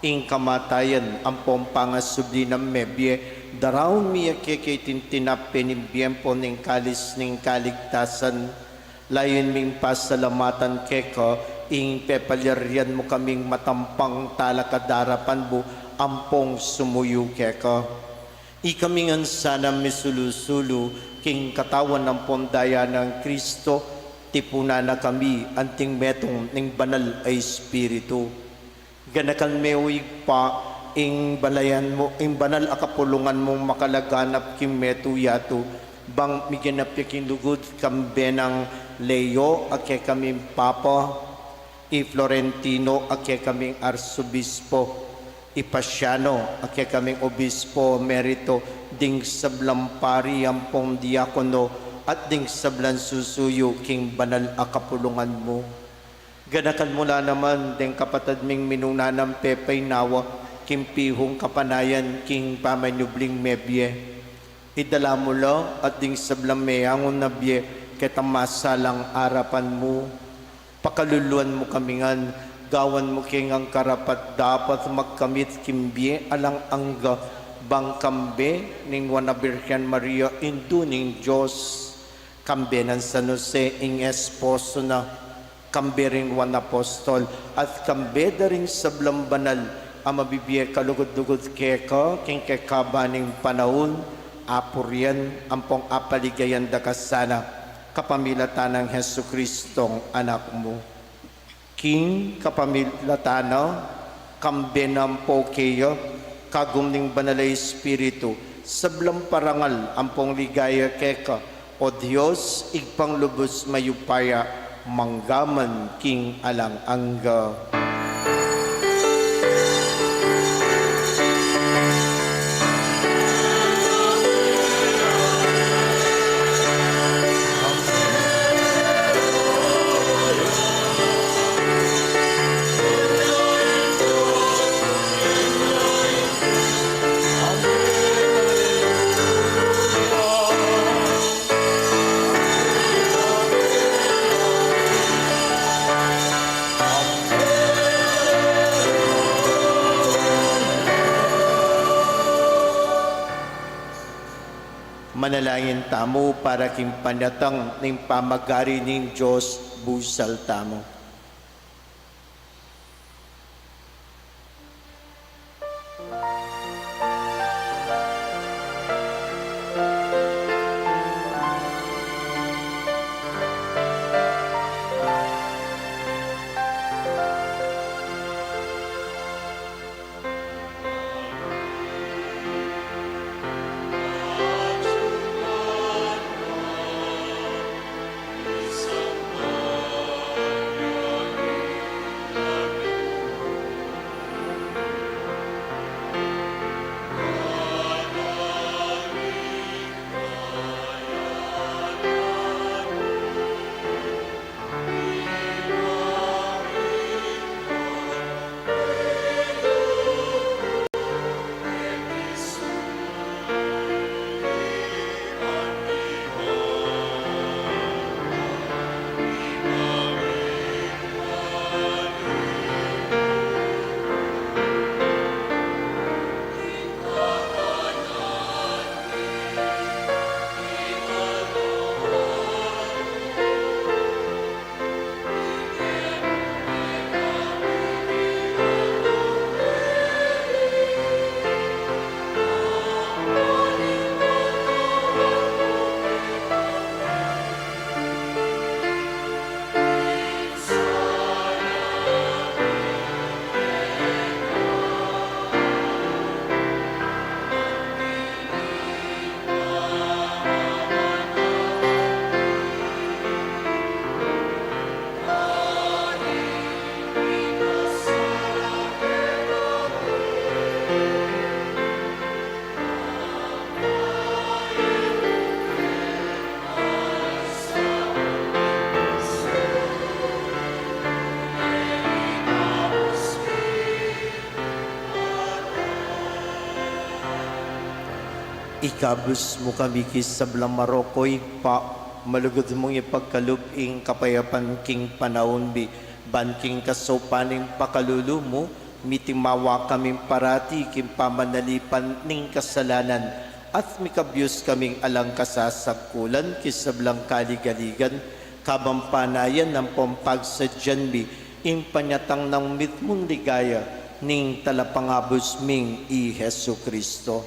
ing kamatayan ampong pangasubli nang mebie, daraun mi ya keka iting tinape ning bie ampo ning kalis ning kaligtasan. Layun ming pasalamatan keka ing pepalyarian mu kaming matampang talakad king arapan mu ampong sumuyu keka. Ikami ngan sana misulu-sulu king katawan ampong daya nang Kristo, tipunan na kami anting metung ning Banal a Espiritu. Ganakan me, o Ibpa, ing balayan mu, ing banal a kapulungan mung makalaganap king metung yatu, bang miganap ya king lugud, kambe nang Leo a kekaming Papa, i Florentino a kekaming Arsobispo, i Pasiano a kekaming Obispo Emerito, ding sablang pari ampong diakono, at ding sablang susuyu king banal a kapulungan mu. Ganakan mu la naman deng kapatad ming minuna nang pepaynawa king pihung kapanayan king pamanyubling mebie. Idala mu la at ding sablang meangu na bie ketang masalang arapan mu. Pakaluluan mu kami ngan, gawan mu ke ngan karapat-dapat magkamit king bie alang angga, bang kambe ning Nuan a Birhen Maria, Indu ning Dios, kambe nang San Jose, ing esposo na, kambe ring Nuan a Apostol, at kambe da ring sablang banal a mabibie kalugud-lugud keka king kekaban ning panaun, apurian ampong apaligayan da ka sana, kapamilatan nang Jesucristong Anak mu. King kapamilatan na, kambe na ampo keya, kagum ning Banal a Espiritu, sablang parangal ampong ligaya keka, O Dios, Ibpang lubus mayupaya, mangga man king alang angga. Manalangin tamu para king panyatang ning pamagari ning Dios, busal tamu. Ikabus mu kami king sablang marok, O Ibpa, malugud mung ipagkalub ing kapayapan king panaun mi, ban king kasaupan ning pakalulu mu, mitimawa kaming parati king pamanalipan ning kasalanan, at mikabyus kaming alang kasasagkulan king sablang kaligaligan, kabang panayan ampong pagsadyan mi ing panyatang nang mitmung ligaya ning Talapangabus ming i Jesucristo.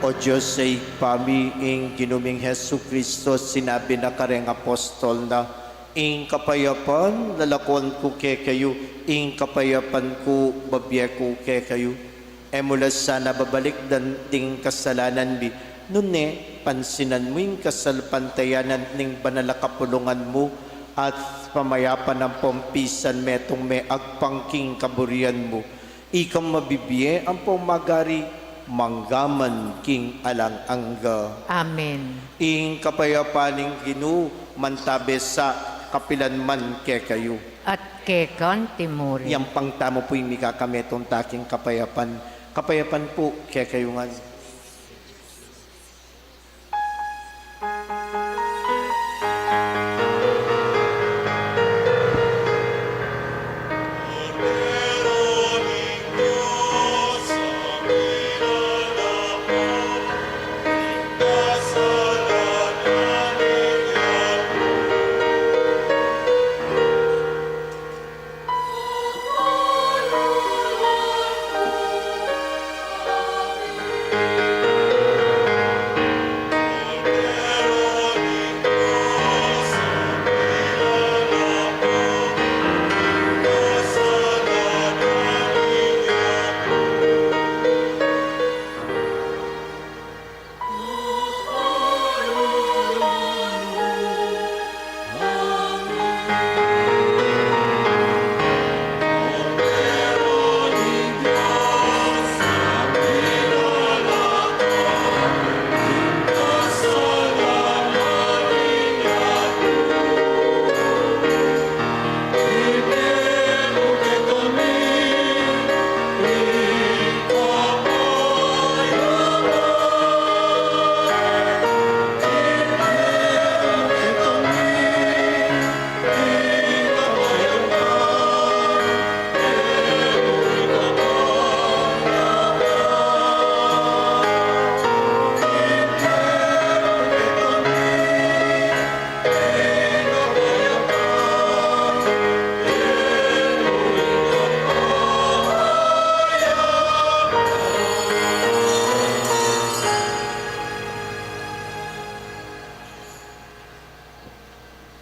O Dios a Ibpa mi, ing Ginu ming Jesucristo sinabi na kareng apostol na, "Ing kapayapan lalakuan ku kekayu, ing kapayapan ku babie ku kekayu." E mu la sana babalikdan ding kasalanan mi, nune pansinan mu ing kasalpantayanan ning banal a kapulungan mu, at pamayapan ampong pisan metung me agpang king kaburian mu. Ikang mabibie ampong magari mangga man king alang angga. Amen. Ing kapayapan ning Ginu mantabe sa kapilan man kekayu. At keka antimurin. Yang pang tamu pu ing mikakametung taking kapayapan. Kapayapan pu kekayu ngan.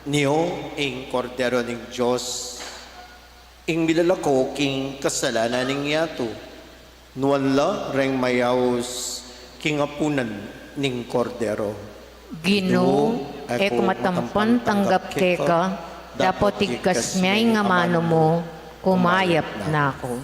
Nio ing Kordero ning Dios, ing milalako king kasalanan ning yatu. Nuan la reng mayaus king apunan ning Kordero. Ginu, e ku matampan tanggap keka, dapot igkas me ing amanu mu, kumayap na ku.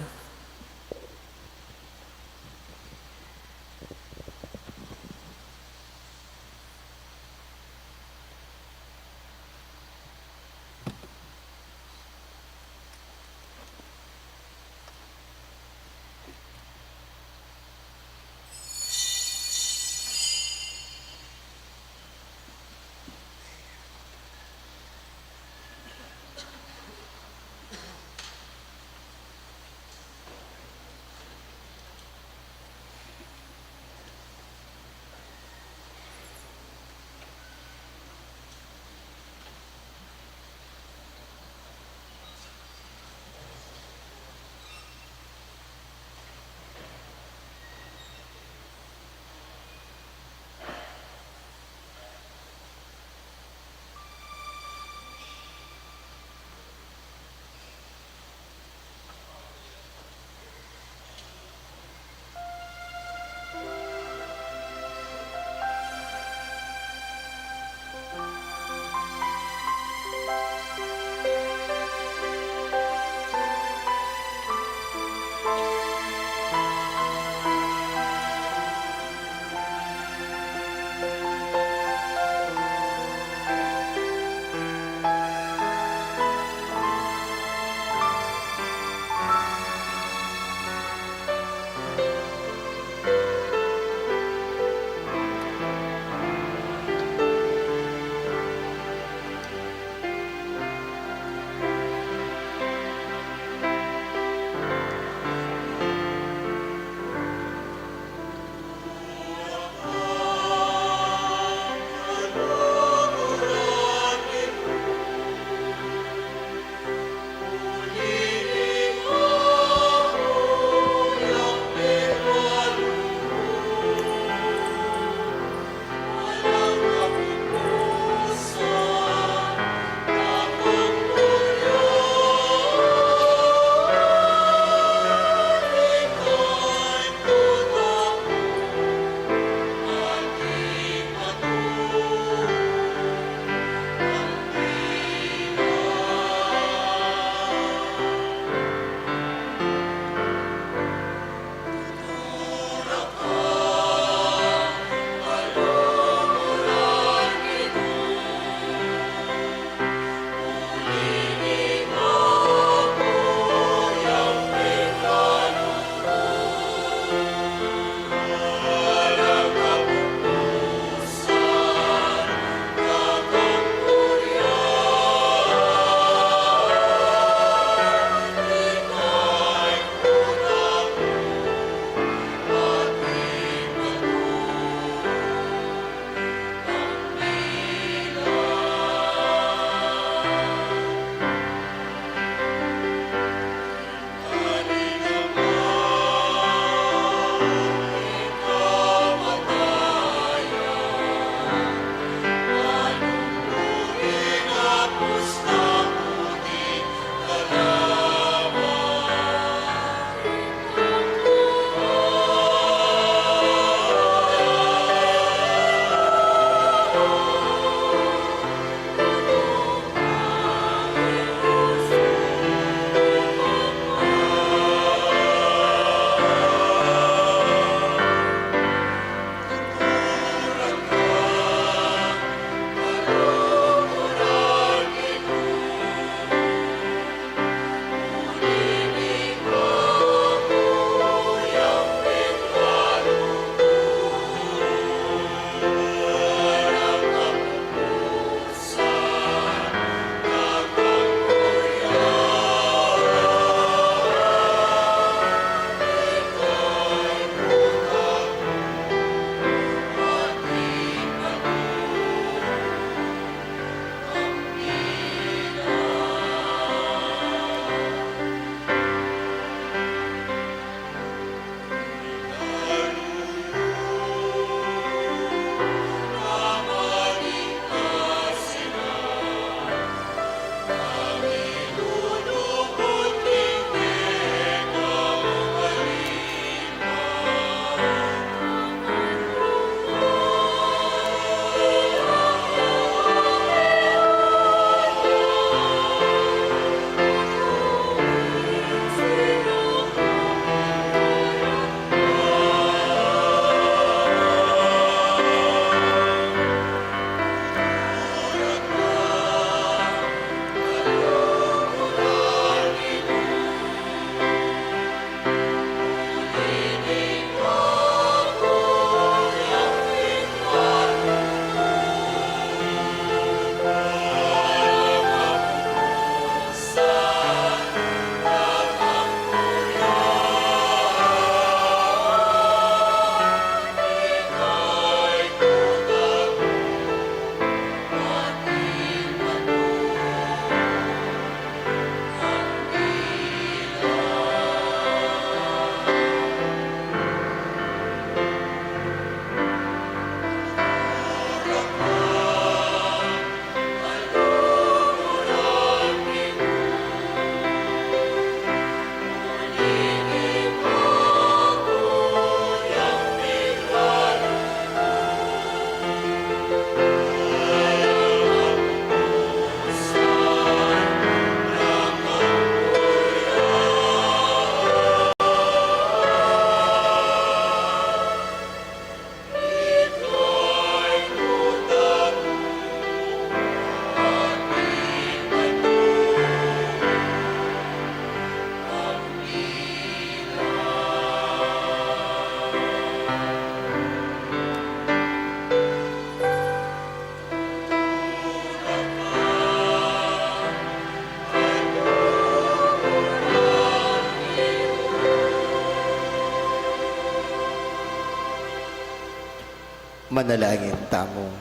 Manalangin tamu.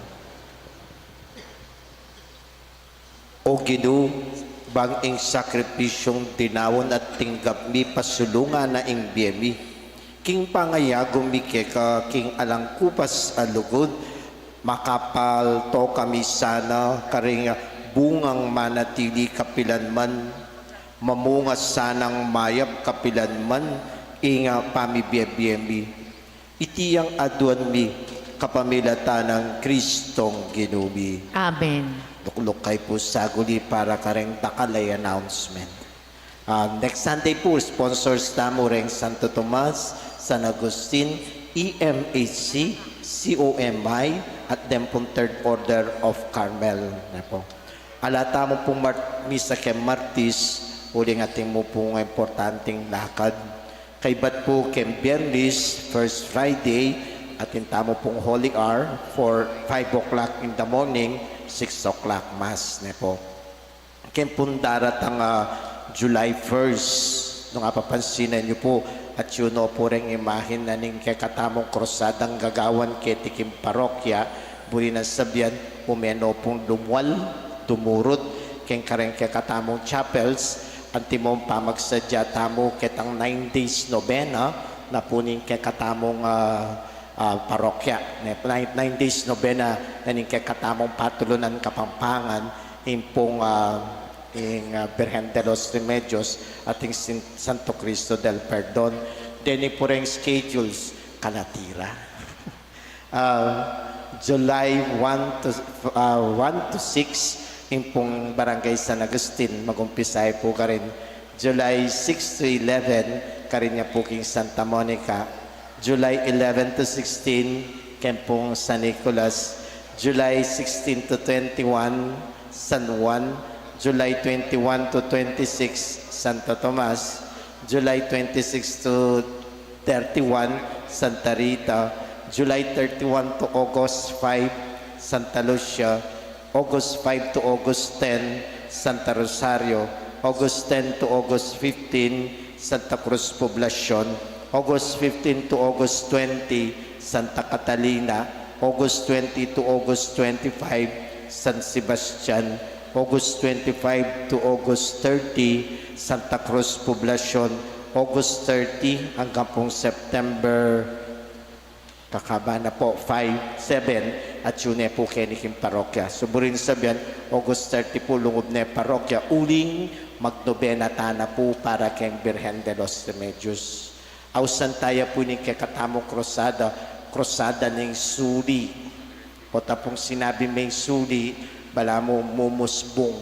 O Ginu, bang ing sakripisyung dinaun at tinggap mi pasulungan na ing bie mi, king pangayagu mi keka king alang kupas a lugud, makapalto kami sana karing bungang manatili kapilanman, mamunga sanang mayap kapilanman ing pamibie-bie mi. Iti yang aduan mi kapamilatan nang Kristong Ginu mi. Amen. Lukluk kayu pu saguli para kareng dakal a announcement. Ah, next Sunday pu, sponsors tamu reng Santo Tomas, San Agustin, E M H C, C O M I, at den pung Third Order of Carmel. Ne pu. Ala tamu pung mar-, misa keng Martis, uling atin mu pung importanteng lakad. Kaybat pu keng Biernis, First Friday, atin tamu pung Holy Hour for five o'clock in the morning, six o'clock Mass, ne pu. Keng pung daratang, ah, July first, nung apapansinan yu pu, atyu no pu reng imahen na ning kekatamung krusadang gagawan keti king parokya, buri nang sabian, ume no pung lumual, dumurut, keng kareng kekatamung chapels, antimong pamagsadya tamu ketang nine days novena, na pu ning kekatamung, ah, ah, parokya. Ne, nine, nine days novena, na ning kekatamung patulunan Kapampangan, ing pung, ah, ing, ah, Birhen de los Remedios, at ing Sin-, Santo Cristo del Perdon. Deni pu reng schedules, kalatira. Ah, July one to, ah, one to six, ing pung Barangay San Agustin, magumpisa ya pu karin. July six to eleven, karin ya pu king Santa Monica. July eleven to sixteen, keng pung San Nicolas. July sixteen to twenty-one, San Juan. July twenty-one to twenty-six, Santo Tomas. July twenty-six to thirty-one, Santa Rita. July thirty-one to August five, Santa Lucia. August five to August ten, Santa Rosario. August ten to August fifteen, Santa Cruz Poblacion. August fifteen to August twenty, Santa Catalina. August twenty to August twenty-five, San Sebastian. August twenty-five to August thirty, Santa Cruz Poblacion. August thirty hanggang pung September, kakaba na pu, five, seven, atyu ne pu keni king parokya. So, buri nang sabian, August thirty pu, lungub ne parokya, uling magnobena tana pu para keng Birhen de los Remedios. Ausan taya pu ning kekatamung krusada, krusada ning suli. Pota pung sinabi meng suli, balamu mumusbung.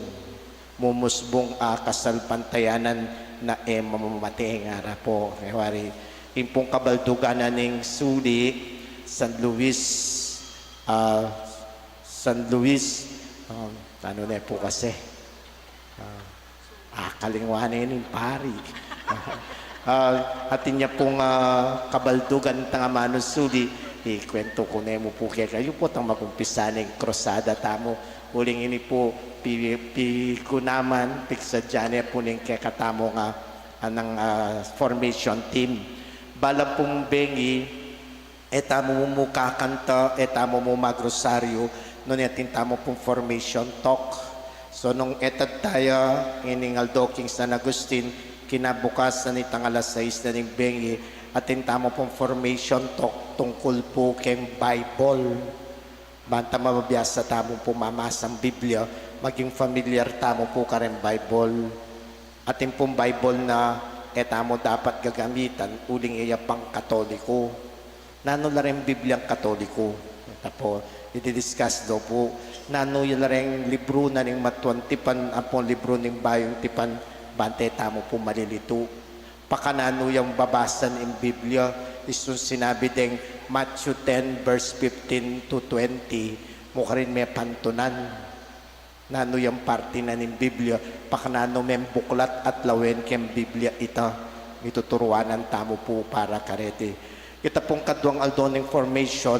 Mumusbung a kasalpantayanan na e mamamate, ngara pu. E wari, ing pung kabaldugan na ning suli, San Luis, ah, San Luis, um, nanu ne pu kasi? Ah, akalingwan ne ning pari. Ah, atin ya pung, ah, kabaldugan tang amanung suli, ikuwentu ku ne mu pu kekayu potang magumpisa ne ing krusada tamu. Uling ini pu, pi-, pigunaman, pigsadya ne pu ning kekatamung, ah, anang, ah, formation team. Bala pung bengi, e tamu mu kakanta, e tamu mu magrosaryu, nune atin tamu pung formation talk. So, nung etad taya, ining aldo king San Agustin, kinabukasan itang alas sais na ning bengi, atin tamu pung formation talk tungkul pu keng Bible. Banta mabiasa tamu pu mamasang Biblia, maging familiar tamu pu kareng Bible. Atin pung Bible na e tamu dapat gagamitan, uling iya pang Katoliko. Nanu la reng Bibliang Katoliko? Tapo, ididiscuss do pu. Nanu ya la reng libru na ning matuang tipan, ampong libru ning bayung tipan, banta e tamu pu malilitu. Pakananu yang babasan ing Biblia, isu sinabi deng Matthew ten verse fifteen to twenty, mu karin mepantunan. Nanu yang parti na ning Biblia, pakananu meng buklat at lawen keng Biblia ita, mituturuanan tamu pu para kareti. Ita pung kaduang aldo ning formation,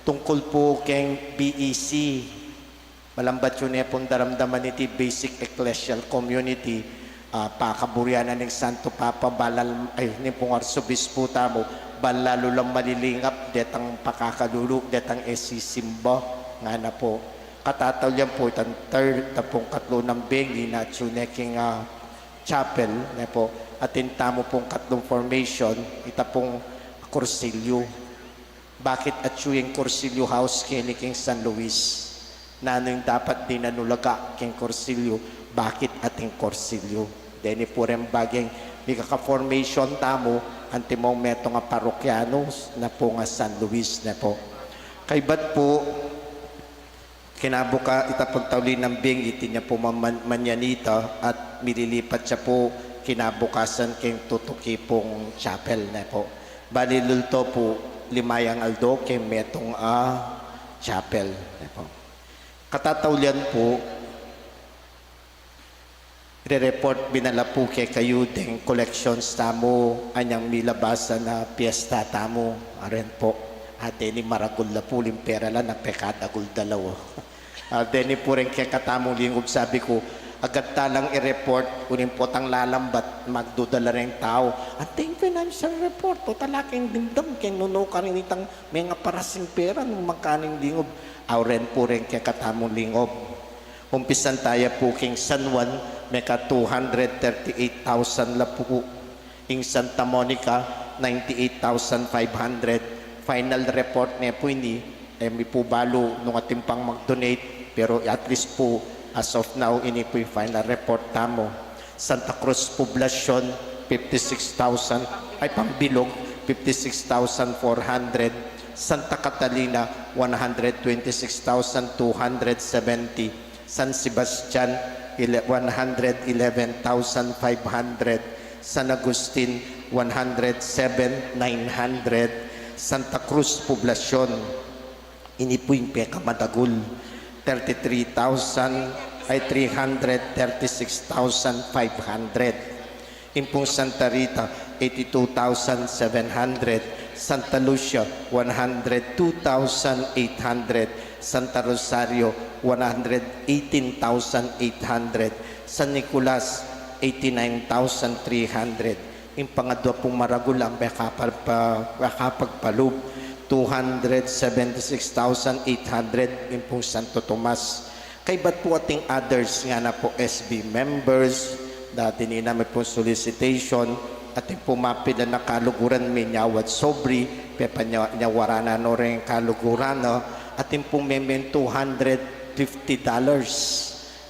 tungkul pu keng B E C. Malambat yu ne pung daramdaman iti basic ecclesial community, ah, pakaburian na ning Santo Papa, balal, ay, ning pung Arsobispo tamu, Ban lalu lang malilingap detang pakakalulu, detang e sisimba, ngana pu. Katataulian pu itang third, ita pung katlu nang bengi na atyu ne king, ah, chapel, ne pu. Atin tamu pung katlung formation, ita pung kursilyu. Bakit atyu ing kursilyu house keni king San Luis? Nanu ing dapat dinan ulaga king kursilyu? Bakit atin kursilyu? Deni pu reng baging mikaka-formation tamu, antimong metung a parokyanu na pu king San Luis, ne pu. Kaybat pu, kinabuka-, ita pung tauli nang bengi, iti ne pu man-, manyanita at mililipat ya pu kinabukasan king tutuki pung chapel, ne pu. Bali lulto pu, lima yang aldo king metung a chapel, ne pu. Katataulian pu, ire-report mi na la pu kekayu deng collections tamu anyang milabasan a piesta tamu. Aren pu, a deni maragul la pu, uling pera la na pekadagul dalawa. A deni pu reng kekatamung lingub, sabi ku, agad ta lang i-report, uling potang lalambat, magduda la reng tau, anting financial report, o talaking dimdam keng nunu karin itang mengaparasing pera, nung mangkaning lingub. Auren pu reng kekatamung lingub. Umpisan taya pu king San Juan, meka two hundred thirty-eight thousand la pu. Ing Santa Monica, ninety-eight thousand five hundred. Final report ne pu ini, e mi pu balu nung atin pang mag-donate, pero at least pu, as of now, ini pu ing final report tamu. Santa Cruz Poblacion, fifty-six thousand, ay, pambilog, fifty-six thousand four hundred. Santa Catalina, one hundred twenty-six thousand two hundred seventy. San Sebastian, ele-, one hundred eleven thousand five hundred. San Agustin, one hundred seven nine hundred. Santa Cruz Poblacion, ini pu ing pekamadagul, thirty-three thousand, ay, three hundred thirty-six thousand five hundred. Ing pung Santa Rita, eighty-two thousand seven hundred. Santa Lucia, one hundred two thousand eight hundred. Santa Rosario, one hundred eighteen thousand eight hundred. San Nicolas, eighty-nine thousand three hundred. Ing pangadwa pung maragul, ang pekapagpa-, pekapagpalub, two hundred seventy-six thousand eight hundred, ing pung Santo Tomas. Kaybat pu ating others, ngana pu S B members, dati ini na mi pung solicitation, atin pu mapilan a kaluguran minyawad sobri, pepanya-, nyawaranan no reng kaluguran, no? Atin pu memeng two hundred fifty dollars.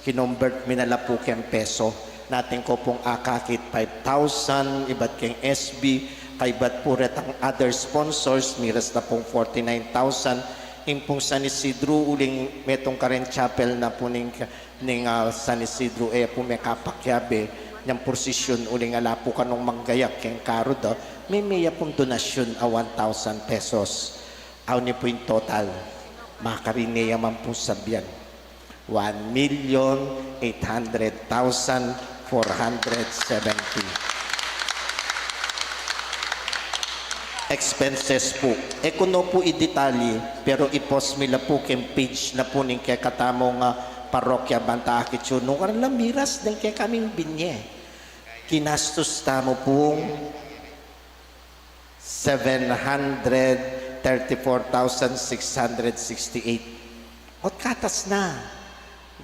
Kinumbert mi na la pu keng peso. Natin ko pung akakit five thousand, ibat keng S B, kaybat pu retang other sponsors, miras na pung forty-nine thousand, ing pung San Isidro, uling metung karen chapel na pu ning, ning, ah, San Isidro, e pu mekapakyabe, nyang pursisyun, uling ala pu kanung manggayak keng karu da, meme ya pung donasyun a one thousand pesos. Awn ini pu ing total, makarin ne ya man pung sabian. One million eight hundred thousand four hundred seventy. Expenses pu. E ku no pu idetalye, pero i-post mi la pu keng page na pu ning kekatamung, ah, parokya bang ta akit yu. Nung karin la miras deng kekaming binye. Ginastus tamu pung seven hundred thirty-four thousand six hundred sixty-eight. Ot katas na.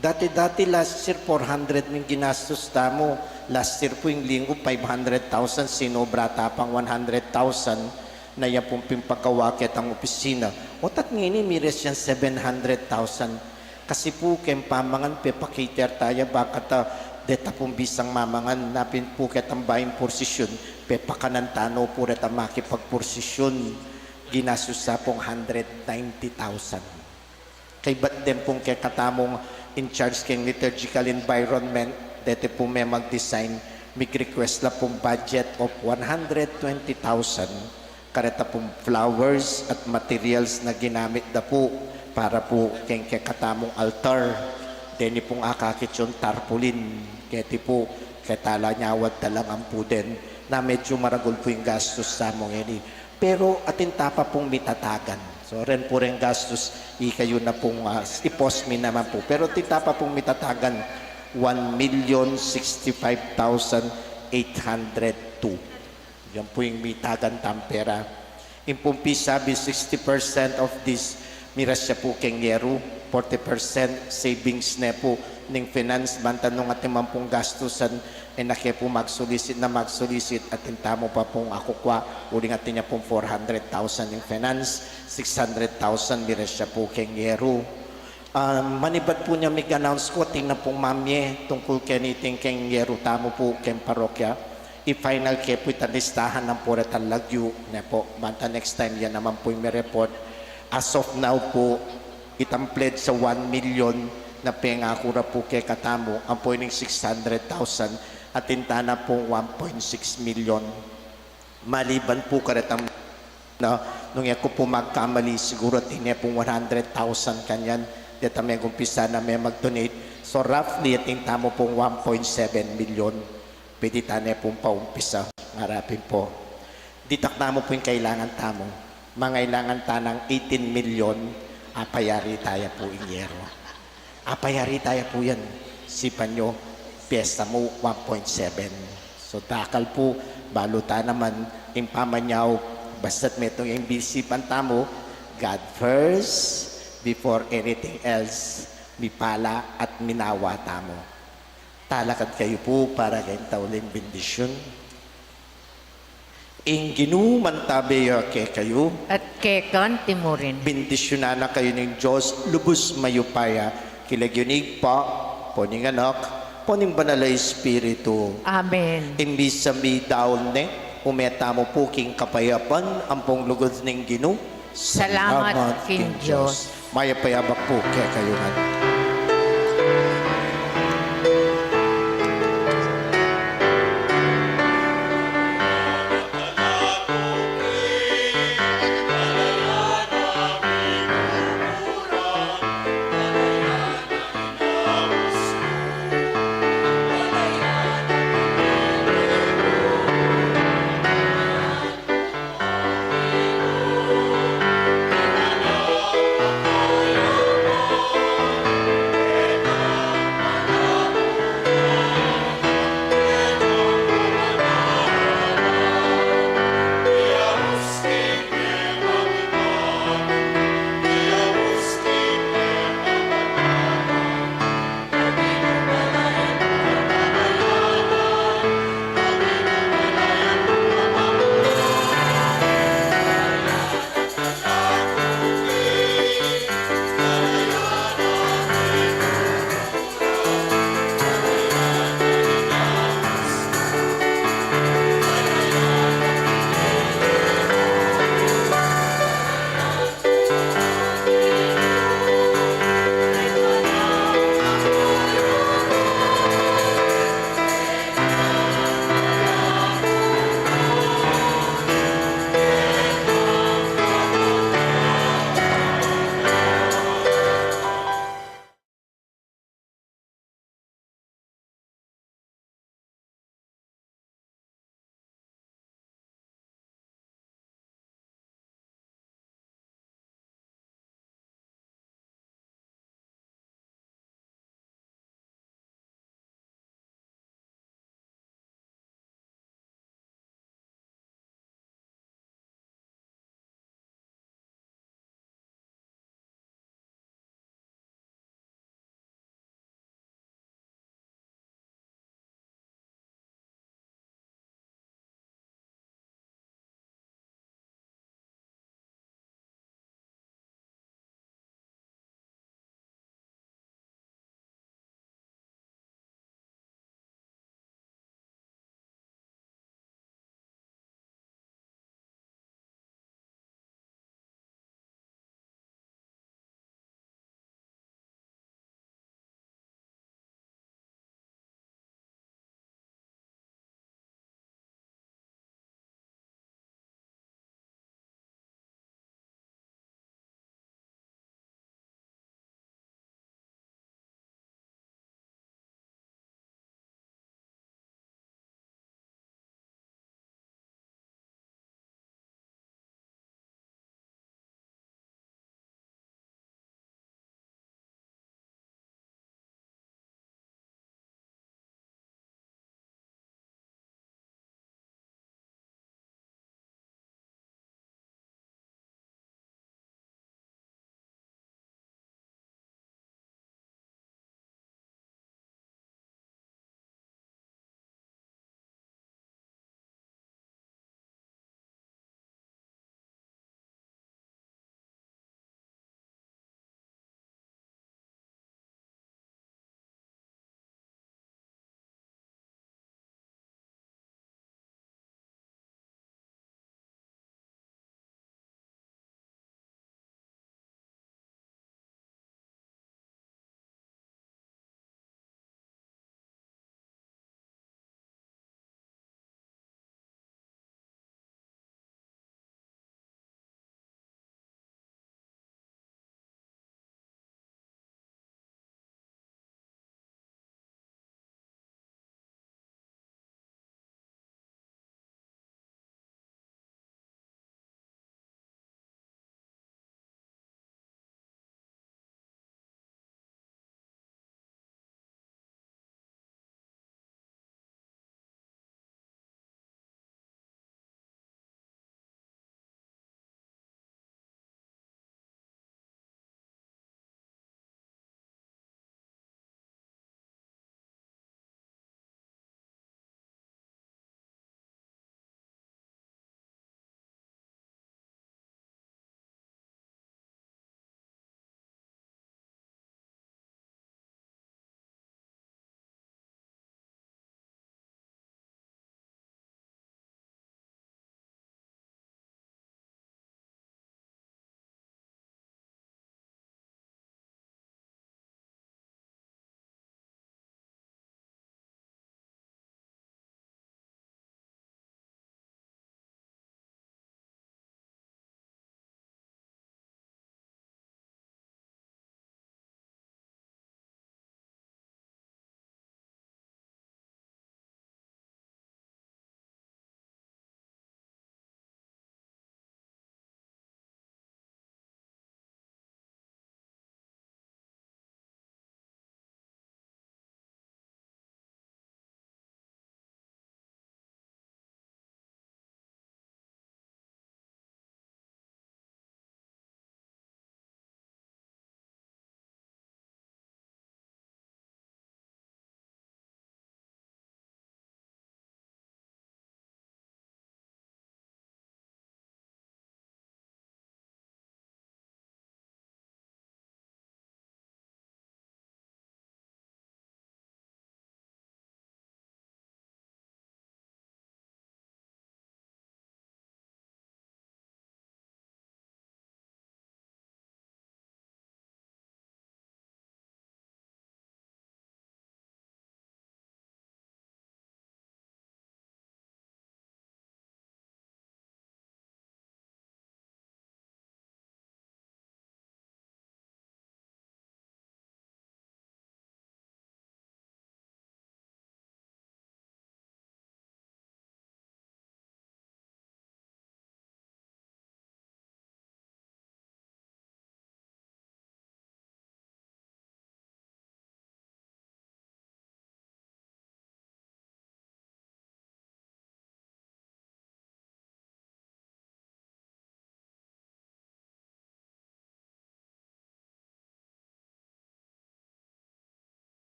Dati-dati last year, four hundred ing ginastus tamu. Last year pu ing lingub, five hundred thousand, sinobra ta pang one hundred thousand na ya pung pimagawa ketang opisina. Ot at ngeni, miras yang seven hundred thousand. Kasi pu, keng pamangan, pepakater taya, bakanta deta pung bisang mamangan, napin pu ketang baing pursisyun, pepakanan tano pu reta makipagpursisyun, ginastus ta pung hundred ninety thousand. Kaybat den pung kekatamung in charge keng liturgical environment, deti pu me mag-design, mig-request la pung budget of one hundred twenty thousand. Kareta pung flowers at materials na ginamit da pu para pu keng kekatamung altar. Deni pung akakit yung tarpaulin, keti pu, ketala nyawad talangan pu den, na medyo maragul pu ing gastus tamu ngeni. Pero atin ta pa pung mitatagan. So, ren pu reng gastus, ikayu na pung, ah, i-post mi naman pu. Pero atin ta pa pung mitatagan, one million sixty-five thousand eight hundred two. Yan pu ing mitagan tang pera. Ing pung pisabi, sixty percent of this, miras ya pu keng yeru, forty percent savings ne pu ning finance, banta nung atin man pung gastusan, e na ke pu magsulisit na magsulisit, atin tamu pa pung akukua, uling atin ya pung four hundred thousand ning finance, six hundred thousand miras ya pu keng yeru. Ah, manibat pu nya mig-announce ku, atin na pung mamye tungkul keni, atin keng yeru tamu pu keng parokya. I-final ke pu itang listahan nang pura tang lagyu, ne pu. Banta next time ya naman pu ing me-report. As of now pu, itang pledge sa one million na pengaku ra pu kekatamu, ampo ining six hundred thousand, atin tana pung one point six million. Maliban pu karetang, no, nung e ku pu magkamali, siguru atin ne pung one hundred thousand kanyan, deta megumpisa na me mag-donate. So roughly, atin tamu pung one point seven million. Pwede ta ne pung paumpisa. Ngarapin pu, ditak tamu pu ing kailangan tamu. Mangailangan ta nang eighteen million, apayari taya pu ing yeru. Apayari taya pu yan. Sipan yu, pyesa mu one point seven. So, dakal pu, balu ta naman ing pamanyaup, basta't metung ing bisipan tamu, God first, before anything else, mipala at minawa tamu. Talakad kayu pu para keng tauling bendisyun. Ing Ginu mantabe ya kekayu. At keka naman murin. Bendisyunan na kayu ning Dios lubus mayupaya, king lagyu ning Ibpa, ampo ning Anak, ampo ning Banal a Espiritu. Amen. Ing misa midaul ne, ume tamu pu king kapayapan ampong lugud ning Ginu. Salamat king Dios. Mayap a abak pu kekayu ngan.